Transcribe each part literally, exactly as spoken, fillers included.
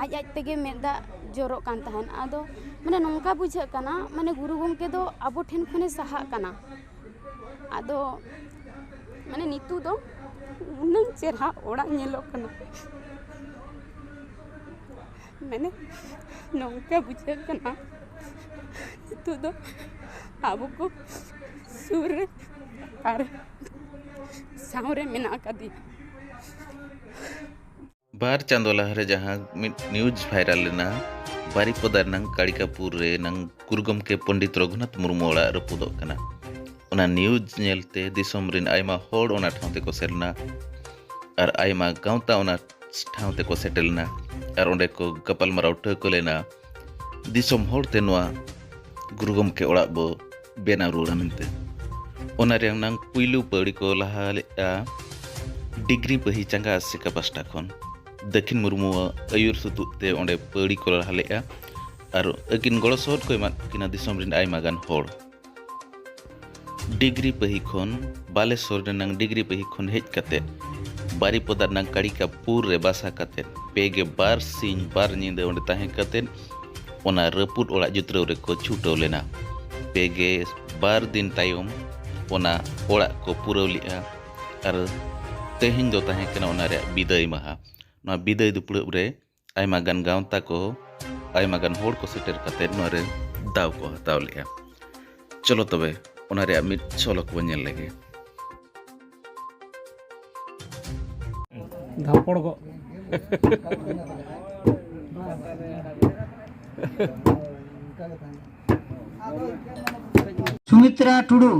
ᱟᱡ ᱟᱡ ᱛᱮᱜᱮ ᱢᱮᱫ ᱫᱟᱜ ᱡᱚᱨᱚᱜ ᱠᱟᱱ ᱛᱟᱦᱮᱸᱱ᱾ ᱟᱫᱚ ᱢᱟᱱᱮ ᱱᱚᱝᱠᱟ ᱵᱩᱡᱷᱟᱹᱜ ᱠᱟᱱᱟ, ᱢᱟᱱᱮ ᱜᱩᱨᱩ ᱜᱚᱢᱠᱮ ᱫᱚ ᱟᱵᱚ ᱴᱷᱮᱱ ᱠᱷᱚᱱᱮ ᱥᱟᱦᱟᱜ ᱠᱟᱱᱟ᱾ ᱟᱫᱚ ᱢᱟᱱᱮ ᱱᱤᱛᱚᱜ ᱫᱚ ᱩᱱᱟᱹᱝ ᱪᱮᱨᱦᱟ ᱚᱲᱟᱜ ᱧᱮᱞᱚᱜ ᱠᱟᱱᱟ, ᱢᱟᱱᱮ ᱱᱚᱝᱠᱟ ᱵᱩᱡᱷᱟᱹᱜ ᱠᱟᱱᱟ ᱱᱤᱛᱚᱜ ᱫᱚ ᱟᱵᱚ ᱠᱚ ᱥᱩᱨ ᱨᱮ ᱟᱨ ᱥᱟᱶ ᱨᱮ ᱢᱮᱱᱟᱜ ᱟᱠᱟᱫᱮᱭᱟ᱾ ᱵᱟᱨ ᱪᱟᱸᱫᱚ ᱞᱟᱦᱟᱨᱮ ᱡᱟᱦᱟᱸ ᱢᱤᱫ ᱱᱤᱭᱩᱡᱽ ᱵᱷᱟᱭᱨᱟᱞ ᱞᱮᱱᱟ, ᱵᱟᱨᱤᱯᱚᱫᱟ ᱨᱮᱱᱟᱝ ᱠᱟᱲᱤᱠᱟᱯᱩᱨ ᱨᱮ ᱱᱟᱝ ᱜᱩᱨᱩ ᱜᱚᱢᱠᱮ ᱯᱚᱱᱰᱤᱛ ᱨᱚᱜᱷᱩᱱᱟᱛᱷ ᱢᱩᱨᱢᱩ ᱚᱲᱟᱜ ᱨᱟᱹᱯᱩᱫᱚᱜ ᱠᱟᱱᱟ, ᱚᱱᱟ ᱱᱤᱭᱩᱡᱽ ᱧᱮᱞᱛᱮ ᱫᱤᱥᱚᱢ ᱨᱮᱱ ᱟᱭᱢᱟ ᱦᱚᱲ ᱚᱱᱟ ᱴᱷᱟᱶ ᱛᱮᱠᱚ ᱥᱮᱴᱮᱨ ᱞᱮᱱᱟ ᱟᱨ ᱟᱭᱢᱟ ᱜᱟᱶᱛᱟ ᱚᱱᱟ ᱴᱷᱟᱶ ᱛᱮᱠᱚ ᱥᱮᱴᱮᱨ ᱞᱮᱱᱟ ᱟᱨ ᱚᱸᱰᱮ ᱠᱚ ᱜᱟᱯᱟᱞᱢᱟᱨᱟᱣ ᱴᱷᱟᱹᱣᱠᱟᱹ ᱞᱮᱱᱟ, ᱫᱤᱥᱚᱢ ᱦᱚᱲᱛᱮ ᱱᱚᱣᱟ ᱜᱩᱨᱩ ᱜᱚᱢᱠᱮ ᱚᱲᱟᱜ ᱵᱚ ᱵᱮᱱᱟᱣ ᱨᱩᱣᱟᱹᱲᱟ ᱢᱮᱱᱛᱮ᱾ ᱚᱱᱟ ᱨᱮᱭᱟᱝ ᱱᱟᱝ ᱯᱩᱭᱞᱩ ᱯᱟᱹᱣᱲᱤ ᱠᱚ ᱞᱟᱦᱟ ᱞᱮᱫᱼᱟ ᱰᱤᱜᱽᱨᱤ ᱯᱟᱹᱦᱤ ᱪᱟᱸᱜᱟ ᱟᱥᱮᱠᱟ ᱯᱟᱥᱴᱟ ᱠᱷᱚᱱ᱾ ᱫᱟᱹᱠᱷᱤᱱ ᱢᱩᱨᱢᱩᱣᱟᱜ ᱟᱹᱭᱩᱨ ᱥᱩᱛᱩᱜ ᱛᱮ ᱚᱸᱰᱮ ᱯᱟᱹᱣᱲᱤ ᱠᱚ ᱞᱟᱦᱟ ᱞᱮᱫᱼᱟ ᱟᱨ ᱟᱹᱠᱤᱱ ᱜᱚᱲᱚ ᱥᱚᱦᱚᱫ ᱠᱚ ᱮᱢᱟᱫ ᱠᱤᱱᱟ ᱫᱤᱥᱚᱢ ᱨᱮᱱ ᱟᱭᱢᱟ ᱜᱟᱱ ᱦᱚᱲ᱾ ᱰᱤᱜᱽᱨᱤ ᱯᱟᱹᱦᱤ ᱠᱷᱚᱱ, ᱵᱟᱞᱮᱥᱚᱨ ᱨᱮᱱᱟᱝ ᱰᱤᱜᱽᱨᱤ ᱯᱟᱹᱦᱤ ᱠᱷᱚᱱ ᱦᱮᱡ ᱠᱟᱛᱮ ᱵᱟᱨᱤᱯᱚᱫᱟ ᱨᱮᱱᱟᱝ ᱠᱟᱲᱤᱠᱟᱯᱩᱨ ᱨᱮ ᱵᱟᱥᱟ ᱠᱟᱛᱮ ᱯᱮ ᱜᱮ ᱵᱟᱨ ᱥᱤᱧ ᱵᱟᱨ ᱧᱤᱫᱟᱹ ᱚᱸᱰᱮ ᱛᱟᱦᱮᱸ ᱠᱟᱛᱮ ᱚᱱᱟ ᱨᱟᱹᱯᱩᱫ ᱚᱲᱟᱜ ᱡᱩᱛᱨᱟᱹᱣ ᱨᱮᱠᱚ ᱪᱷᱩᱴᱟᱹᱣ ᱞᱮᱱᱟ᱾ ᱯᱮ ᱜᱮ ᱵᱟᱨ ᱫᱤᱱ ᱛᱟᱭᱚᱢ ᱚᱱᱟ ᱚᱲᱟᱜ ᱠᱚ ᱯᱩᱨᱟᱹᱣ ᱞᱮᱫᱼᱟ ᱟᱨ ᱛᱮᱦᱮᱧ ᱫᱚ ᱛᱟᱦᱮᱸ ᱠᱟᱱᱟ ᱚᱱᱟ ᱨᱮᱭᱟᱜ ᱵᱤᱫᱟᱹᱭ ᱢᱟᱦᱟ᱾ ᱱᱚᱣᱟ ᱵᱤᱫᱟᱹᱭ ᱫᱩᱯᱲᱟᱹᱵ ᱨᱮ ᱟᱭᱢᱟ ᱜᱟᱱ ᱜᱟᱶᱛᱟ ᱠᱚ, ᱟᱭᱢᱟ ᱜᱟᱱ ᱦᱚᱲ ᱠᱚ ᱥᱮᱴᱮᱨ ᱠᱟᱛᱮ ᱱᱚᱣᱟ ᱨᱮ ᱫᱟᱣ ᱠᱚ ᱦᱟᱛᱟᱣ ᱞᱮᱫᱼᱟ᱾ ᱪᱚᱞᱚ ᱛᱚᱵᱮ ᱚᱱᱟ ᱨᱮᱭᱟᱜ ᱢᱤᱫ ᱡᱷᱚᱞᱚᱠ ᱵᱚᱱ ᱧᱮᱞ ᱞᱮᱜᱮ᱾ ᱫᱷᱟᱯᱚᱲ ᱜᱚᱜ᱾ ᱥᱩᱢᱤᱛᱨᱟ ᱴᱩᱰᱩ,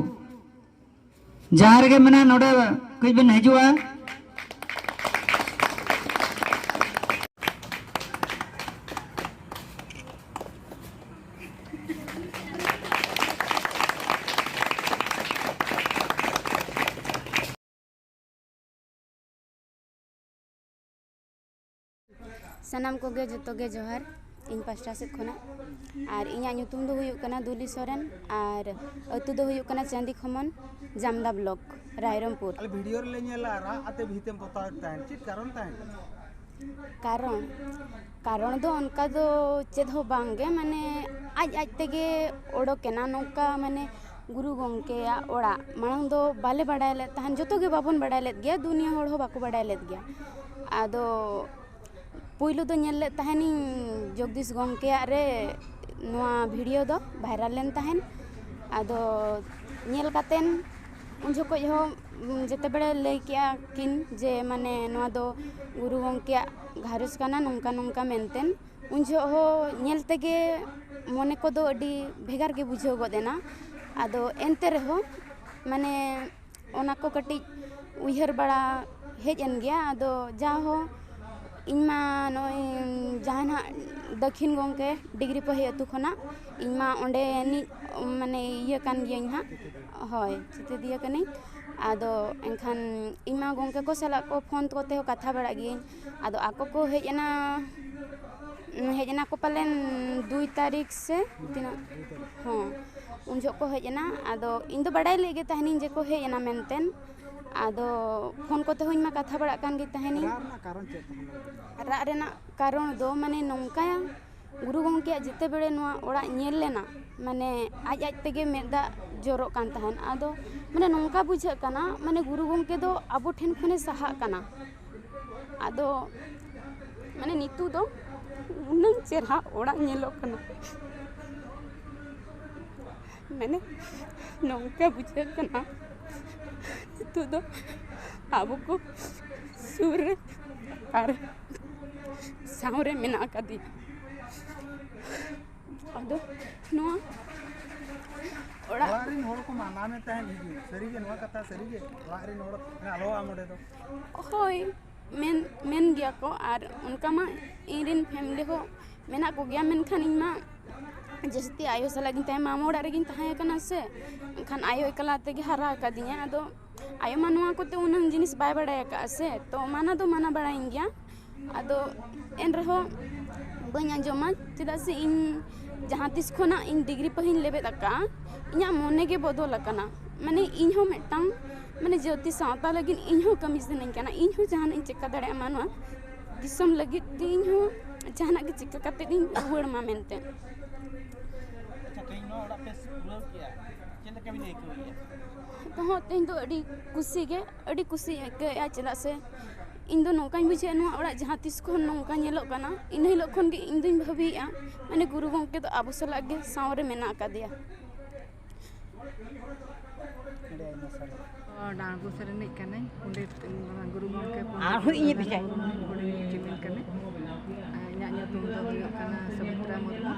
ᱡᱟᱦᱟᱸ ᱨᱮᱜᱮ ᱢᱮᱱᱟᱜ, ᱱᱚᱰᱮ ᱠᱟᱹᱡ ᱵᱮᱱ ᱦᱤᱡᱩᱜᱼᱟ᱾ ᱥᱟᱱᱟᱢ ᱠᱚᱜᱮ ᱡᱚᱛᱚ ᱜᱮ ᱡᱚᱦᱟᱨ ᱤᱧ ᱯᱟᱥᱴᱟ ᱥᱮᱫ ᱠᱷᱚᱱᱟᱜ᱾ ᱟᱨ ᱤᱧᱟᱹᱜ ᱧᱩᱛᱩᱢ ᱫᱚ ᱦᱩᱭᱩᱜ ᱠᱟᱱᱟ ᱫᱩᱞᱤ ᱥᱚᱨᱮᱱ ᱟᱨ ᱟᱹᱛᱩ ᱫᱚ ᱦᱩᱭᱩᱜ ᱠᱟᱱᱟ ᱪᱟᱸᱫᱤ ᱠᱷᱚᱢᱚᱱ, ᱡᱟᱢᱫᱟ ᱵᱞᱚᱠ, ᱨᱟᱭᱨᱚᱝᱯᱩᱨ᱾ ᱟᱞᱮ ᱵᱷᱤᱰᱤᱭᱳ ᱨᱮᱞᱮ ᱧᱮᱞᱟ ᱨᱟᱜ ᱟᱛᱮ ᱵᱷᱤᱛᱮᱢ ᱯᱚᱛᱟᱣᱮᱫ ᱛᱟᱦᱮᱸᱫ, ᱪᱮᱫ ᱠᱟᱨᱚᱱ ᱛᱟᱦᱮᱸ ᱠᱟᱱᱟ? ᱠᱟᱨᱚᱱ ᱠᱟᱨᱚᱱ ᱫᱚ ᱚᱱᱠᱟ ᱫᱚ ᱪᱮᱫ ᱦᱚᱸ ᱵᱟᱝ ᱜᱮ, ᱢᱟᱱᱮ ᱟᱡ ᱟᱡ ᱛᱮᱜᱮ ᱚᱰᱚᱠᱮᱱᱟ ᱱᱚᱝᱠᱟ᱾ ᱢᱟᱱᱮ ᱜᱩᱨᱩ ᱜᱚᱢᱠᱮᱭᱟᱜ ᱚᱲᱟᱜ ᱢᱟᱲᱟᱝ ᱫᱚ ᱵᱟᱞᱮ ᱵᱟᱲᱟᱭ ᱞᱮᱫ ᱛᱟᱦᱮᱱ, ᱡᱚᱛᱚ ᱜᱮ ᱵᱟᱵᱚᱱ ᱵᱟᱲᱟᱭ ᱞᱮᱫ ᱜᱮᱭᱟ, ᱫᱩᱱᱤᱭᱟᱹ ᱦᱚᱲ ᱦᱚᱸ ᱵᱟᱠᱚ ᱵᱟᱲᱟᱭ ᱞᱮᱫ ᱜᱮᱭᱟ᱾ ᱟᱫᱚ ᱯᱩᱭᱞᱩ ᱫᱚ ᱧᱮᱞ ᱞᱮᱫ ᱛᱟᱦᱮᱱᱤᱧ ᱡᱚᱜᱽᱫᱤᱥ ᱜᱚᱢᱠᱮᱭᱟᱜ ᱨᱮ ᱱᱚᱣᱟ ᱵᱷᱤᱰᱤᱭᱳ ᱫᱚ ᱵᱷᱟᱭᱨᱟᱞ ᱞᱮᱱ ᱛᱟᱦᱮᱱ᱾ ᱟᱫᱚ ᱧᱮᱞ ᱠᱟᱛᱮᱱ ᱩᱱ ᱡᱚᱠᱷᱚᱡ ᱦᱚᱸ, ᱩᱢ, ᱡᱮᱛᱮ ᱵᱮᱲᱮ ᱞᱟᱹᱭ ᱠᱮᱜᱼᱟ ᱠᱤᱱ ᱡᱮ ᱢᱟᱱᱮ ᱱᱚᱣᱟ ᱫᱚ ᱜᱩᱨᱩ ᱜᱚᱢᱠᱮᱭᱟᱜ ᱜᱷᱟᱨᱚᱸᱡᱽ ᱠᱟᱱᱟ ᱱᱚᱝᱠᱟ ᱱᱚᱝᱠᱟ ᱢᱮᱱᱛᱮᱱ, ᱩᱱ ᱡᱚᱦᱚᱜ ᱦᱚᱸ ᱧᱮᱞ ᱛᱮᱜᱮ ᱢᱚᱱᱮ ᱠᱚᱫᱚ ᱟᱹᱰᱤ ᱵᱷᱮᱜᱟᱨ ᱜᱮ ᱵᱩᱡᱷᱟᱹᱣ ᱜᱚᱫ ᱮᱱᱟ᱾ ᱟᱫᱚ ᱮᱱᱛᱮ ᱨᱮᱦᱚᱸ ᱢᱟᱱᱮ ᱚᱱᱟ ᱠᱚ ᱠᱟᱹᱴᱤᱡ ᱩᱭᱦᱟᱹᱨ ᱵᱟᱲᱟ ᱦᱮᱡ ᱮᱱ ᱜᱮᱭᱟ᱾ ᱟᱫᱚ ᱡᱟᱦᱚᱸ ᱤᱧ ᱢᱟ ᱱᱚᱜᱼᱚᱭ ᱡᱟᱦᱟᱸ ᱱᱟᱦᱟᱜ ᱫᱟᱹᱠᱷᱤᱱ ᱜᱚᱢᱠᱮ ᱰᱤᱜᱽᱨᱤ ᱯᱟᱹᱦᱤ ᱟᱹᱛᱩ ᱠᱷᱚᱱᱟᱜ, ᱤᱧ ᱢᱟ ᱚᱸᱰᱮᱱᱤᱡ ᱢᱟᱱᱮ ᱤᱭᱟᱹ ᱠᱟᱱ ᱜᱤᱭᱟᱹᱧ ᱦᱟᱸᱜ, ᱦᱳᱭ, ᱪᱤᱛᱟᱹᱫᱤᱭᱟᱹ ᱠᱟᱹᱱᱟᱹᱧ᱾ ᱟᱫᱚ ᱮᱱᱠᱷᱟᱱ ᱤᱧ ᱢᱟ ᱜᱚᱢᱠᱮ ᱠᱚ ᱥᱟᱞᱟᱜ ᱠᱚ ᱯᱷᱳᱱ ᱠᱚᱛᱮ ᱦᱚᱸ ᱠᱟᱛᱷᱟ ᱵᱟᱲᱟᱜ ᱜᱤᱭᱟᱹᱧ᱾ ᱟᱫᱚ ᱟᱠᱚ ᱠᱚ ᱦᱮᱡ ᱮᱱᱟ, ᱦᱮᱡ ᱮᱱᱟ ᱠᱚ ᱯᱟᱞᱮᱱ ᱫᱩᱭ ᱛᱟᱹᱨᱤᱠᱷ ᱥᱮ ᱛᱤᱱᱟᱹᱜ, ᱦᱚᱸ, ᱩᱱ ᱡᱚᱦᱚᱜ ᱠᱚ ᱦᱮᱡ ᱮᱱᱟ᱾ ᱟᱫᱚ ᱤᱧ ᱫᱚ ᱵᱟᱰᱟᱭ ᱞᱮᱫ ᱜᱮ ᱛᱟᱦᱮᱱᱤᱧ ᱡᱮ ᱠᱚ ᱦᱮᱡ ᱮᱱᱟ ᱢᱮᱱᱛᱮ᱾ ᱟᱫᱚ ᱯᱷᱳᱱ ᱠᱚᱛᱮ ᱦᱚᱸ ᱤᱧ ᱢᱟ ᱠᱟᱛᱷᱟ ᱵᱟᱲᱟᱜ ᱠᱟᱱ ᱜᱮ ᱛᱟᱦᱮᱱᱤᱧ᱾ ᱨᱟᱜ ᱨᱮᱱᱟᱜ ᱠᱟᱨᱚᱱ ᱪᱮᱫ ᱛᱟᱦᱮᱸ ᱞᱮᱱᱟ? ᱨᱟᱜ ᱨᱮᱱᱟᱜ ᱠᱟᱨᱚᱱ ᱫᱚ ᱢᱟᱱᱮ ᱱᱚᱝᱠᱟᱭᱟ, ᱜᱩᱨᱩ ᱜᱚᱢᱠᱮᱭᱟᱜ ᱡᱮᱛᱮ ᱵᱮᱲᱮ ᱱᱚᱣᱟ ᱚᱲᱟᱜ ᱧᱮᱞ ᱞᱮᱱᱟ, ᱢᱟᱱᱮ ᱟᱡ ᱟᱡ ᱛᱮᱜᱮ ᱢᱮᱫ ᱫᱟᱜ ᱡᱚᱨᱚᱜ ᱠᱟᱱ ᱛᱟᱦᱮᱱ᱾ ᱟᱫᱚ ᱢᱟᱱᱮ ᱱᱚᱝᱠᱟ ᱵᱩᱡᱷᱟᱹᱜ ᱠᱟᱱᱟ, ᱢᱟᱱᱮ ᱜᱩᱨᱩ ᱜᱚᱢᱠᱮ ᱫᱚ ᱟᱵᱚ ᱴᱷᱮᱱ ᱠᱷᱚᱱᱮ ᱥᱟᱦᱟᱜ ᱠᱟᱱᱟ᱾ ᱟᱫᱚ ᱢᱟᱱᱮ ᱱᱤᱛᱚᱜ ᱫᱚ ᱩᱱᱟᱹᱝ ᱪᱮᱨᱦᱟ ᱚᱲᱟᱜ ᱧᱮᱞᱚᱜ ᱠᱟᱱᱟ, ᱢᱟᱱᱮ ᱱᱚᱝᱠᱟ ᱵᱩᱡᱷᱟᱹᱜ ᱠᱟᱱᱟ ᱱᱤᱛᱚᱜ ᱫᱚ ᱟᱵᱚ ᱠᱚ ᱥᱩᱨ ᱨᱮ ᱟᱨ ᱥᱟᱶ ᱨᱮ ᱢᱮᱱᱟᱜ ᱟᱠᱟᱫᱮᱭᱟ᱾ ᱟᱫᱚ ᱱᱚᱣᱟ ᱚᱲᱟᱜ ᱚᱲᱟᱜ ᱨᱮᱱ ᱦᱚᱲ ᱠᱚ ᱢᱟᱱᱟ ᱢᱮ ᱛᱟᱦᱮᱸᱫ ᱦᱤᱡᱩᱜ, ᱥᱟᱹᱨᱤᱜᱮ ᱱᱚᱣᱟ ᱠᱟᱛᱷᱟ? ᱥᱟᱹᱨᱤᱜᱮ ᱚᱲᱟᱜ ᱨᱮᱱ ᱦᱚᱲ ᱢᱟᱱᱮ ᱟᱞᱚᱣᱟᱜ ᱟᱢ ᱚᱸᱰᱮ ᱫᱚ? ᱦᱳᱭ, ᱢᱮᱱ ᱢᱮᱱ ᱜᱮᱭᱟ ᱠᱚ, ᱟᱨ ᱚᱱᱠᱟ ᱢᱟ ᱤᱧ ᱨᱮᱱ ᱯᱷᱮᱢᱤᱞᱤ ᱦᱚᱸ ᱢᱮᱱᱟᱜ ᱠᱚᱜᱮᱭᱟ, ᱢᱮᱱᱠᱷᱟᱱ ᱤᱧ ᱢᱟ ᱡᱟᱹᱥᱛᱤ ᱟᱭᱳ ᱥᱟᱞᱟᱜ ᱜᱤᱧ ᱛᱟᱦᱮᱸ, ᱢᱟᱢᱟ ᱚᱲᱟᱜ ᱨᱮᱜᱤᱧ ᱛᱟᱦᱮᱸ ᱠᱟᱱᱟ ᱥᱮ, ᱮᱱᱠᱷᱟᱱ ᱟᱭᱳ ᱮᱠᱞᱟ ᱛᱮᱜᱮ ᱦᱟᱨᱟ ᱟᱠᱟᱫᱤᱧᱟ᱾ ᱟᱫᱚ ᱟᱭᱳ ᱢᱟ ᱱᱚᱣᱟ ᱠᱚᱛᱮ ᱩᱱᱟᱹᱝ ᱡᱤᱱᱤᱥ ᱵᱟᱭ ᱵᱟᱲᱟᱭ ᱟᱠᱟᱫᱼᱟ ᱥᱮ, ᱛᱚ ᱢᱟᱱᱟ ᱫᱚ ᱢᱟᱱᱟ ᱵᱟᱲᱟᱭᱤᱧ ᱜᱮᱭᱟ᱾ ᱟᱫᱚ ᱮᱱ ᱨᱮᱦᱚᱸ ᱵᱟᱹᱧ ᱟᱸᱡᱚᱢᱟ, ᱪᱮᱫᱟᱜ ᱥᱮ ᱤᱧ ᱡᱟᱦᱟᱸ ᱛᱤᱥ ᱠᱷᱚᱱᱟᱜ ᱤᱧ ᱰᱤᱜᱽᱨᱤ ᱯᱟᱹᱦᱤᱧ ᱞᱮᱵᱮᱫ ᱟᱠᱟᱫᱼᱟ, ᱤᱧᱟᱹᱜ ᱢᱚᱱᱮ ᱜᱮ ᱵᱚᱫᱚᱞ ᱟᱠᱟᱱᱟ᱾ ᱢᱟᱱᱮ ᱤᱧ ᱦᱚᱸ ᱢᱤᱫᱴᱟᱝ ᱢᱟᱱᱮ ᱡᱟᱹᱛᱤ ᱥᱟᱶᱛᱟ ᱞᱟᱹᱜᱤᱫ ᱤᱧ ᱦᱚᱸ ᱠᱟᱹᱢᱤ ᱥᱟᱱᱟᱧ ᱠᱟᱱᱟ, ᱤᱧ ᱦᱚᱸ ᱡᱟᱦᱟᱱᱟᱜ ᱤᱧ ᱪᱮᱠᱟ ᱫᱟᱲᱮᱭᱟᱜ ᱢᱟ ᱱᱚᱣᱟ ᱫᱤᱥᱚᱢ ᱞᱟᱹᱜᱤᱫ ᱛᱮ ᱤᱧ ᱦᱚᱸ ᱡᱟᱦᱟᱱᱟᱜ ᱜᱮ ᱪᱤᱠᱟᱹ ᱠᱟᱛᱮ ᱤᱧ ᱨᱩᱣᱟᱹᱲ ᱢᱟ ᱢᱮᱱᱛᱮ᱾ ᱟᱪᱪᱷᱟ, ᱛᱮᱦᱮᱧ ᱱᱚᱣᱟ ᱚᱲᱟᱜ ᱯᱮ ᱯᱩᱨᱟᱹᱣ ᱠᱮᱜᱼᱟ, ᱪᱮᱫ ᱞᱮᱠᱟ ᱵᱤᱱ ᱟᱹᱭᱠᱟᱹᱣᱮᱫᱼᱟ? ᱛᱮᱦᱮᱧ ᱫᱚ ᱟᱹᱰᱤ ᱠᱩᱥᱤ ᱜᱮ, ᱟᱹᱰᱤ ᱠᱩᱥᱤᱧ ᱟᱹᱭᱠᱟᱹᱣᱮᱫᱼᱟ᱾ ᱪᱮᱫᱟᱜ ᱥᱮ ᱤᱧ ᱫᱚ ᱱᱚᱝᱠᱟᱧ ᱵᱩᱡᱷᱟᱹᱣᱮᱫᱼᱟ, ᱱᱚᱣᱟ ᱚᱲᱟᱜ ᱡᱟᱦᱟᱸ ᱛᱤᱥ ᱠᱷᱚᱱ ᱱᱚᱝᱠᱟ ᱧᱮᱞᱚᱜ ᱠᱟᱱᱟ, ᱤᱱᱟᱹ ᱦᱤᱞᱳᱜ ᱠᱷᱚᱱ ᱜᱮ ᱤᱧ ᱫᱚᱧ ᱵᱷᱟᱹᱵᱤᱭᱮᱫᱼᱟ, ᱢᱟᱱᱮ ᱜᱩᱨᱩ ᱜᱚᱢᱠᱮ ᱫᱚ ᱟᱵᱚ ᱥᱟᱞᱟᱜ ᱜᱮ ᱥᱟᱶ ᱨᱮ ᱢᱮᱱᱟᱜ ᱟᱠᱟᱫᱮᱭᱟ᱾ ᱟᱹᱰᱤ ᱟᱭᱢᱟ ᱥᱟᱨᱦᱟᱣ᱾ ᱰᱟᱸᱰᱵᱳᱥ ᱨᱤᱱᱤᱡ ᱠᱟᱹᱱᱟᱹᱧ, ᱯᱚᱸᱰᱤᱛ ᱜᱩᱨᱩ ᱜᱚᱢᱠᱮ ᱯᱚᱸᱰᱤᱛ ᱟᱨᱦᱚᱸ ᱤᱧ ᱨᱚᱜᱷᱩᱱᱟᱛᱷ ᱵᱷᱮᱡᱟᱭᱟ᱾ ᱢᱩᱨᱢᱩ ᱦᱩᱰᱤᱧ ᱠᱤᱢᱤᱱ ᱠᱟᱹᱱᱟᱹᱧ᱾ ᱤᱧᱟᱹᱜ ᱧᱩᱛᱩᱢ ᱫᱚ ᱦᱩᱭᱩᱜ ᱠᱟᱱᱟ ᱥᱩᱢᱤᱛᱨᱟ ᱢᱩᱨᱢᱩ᱾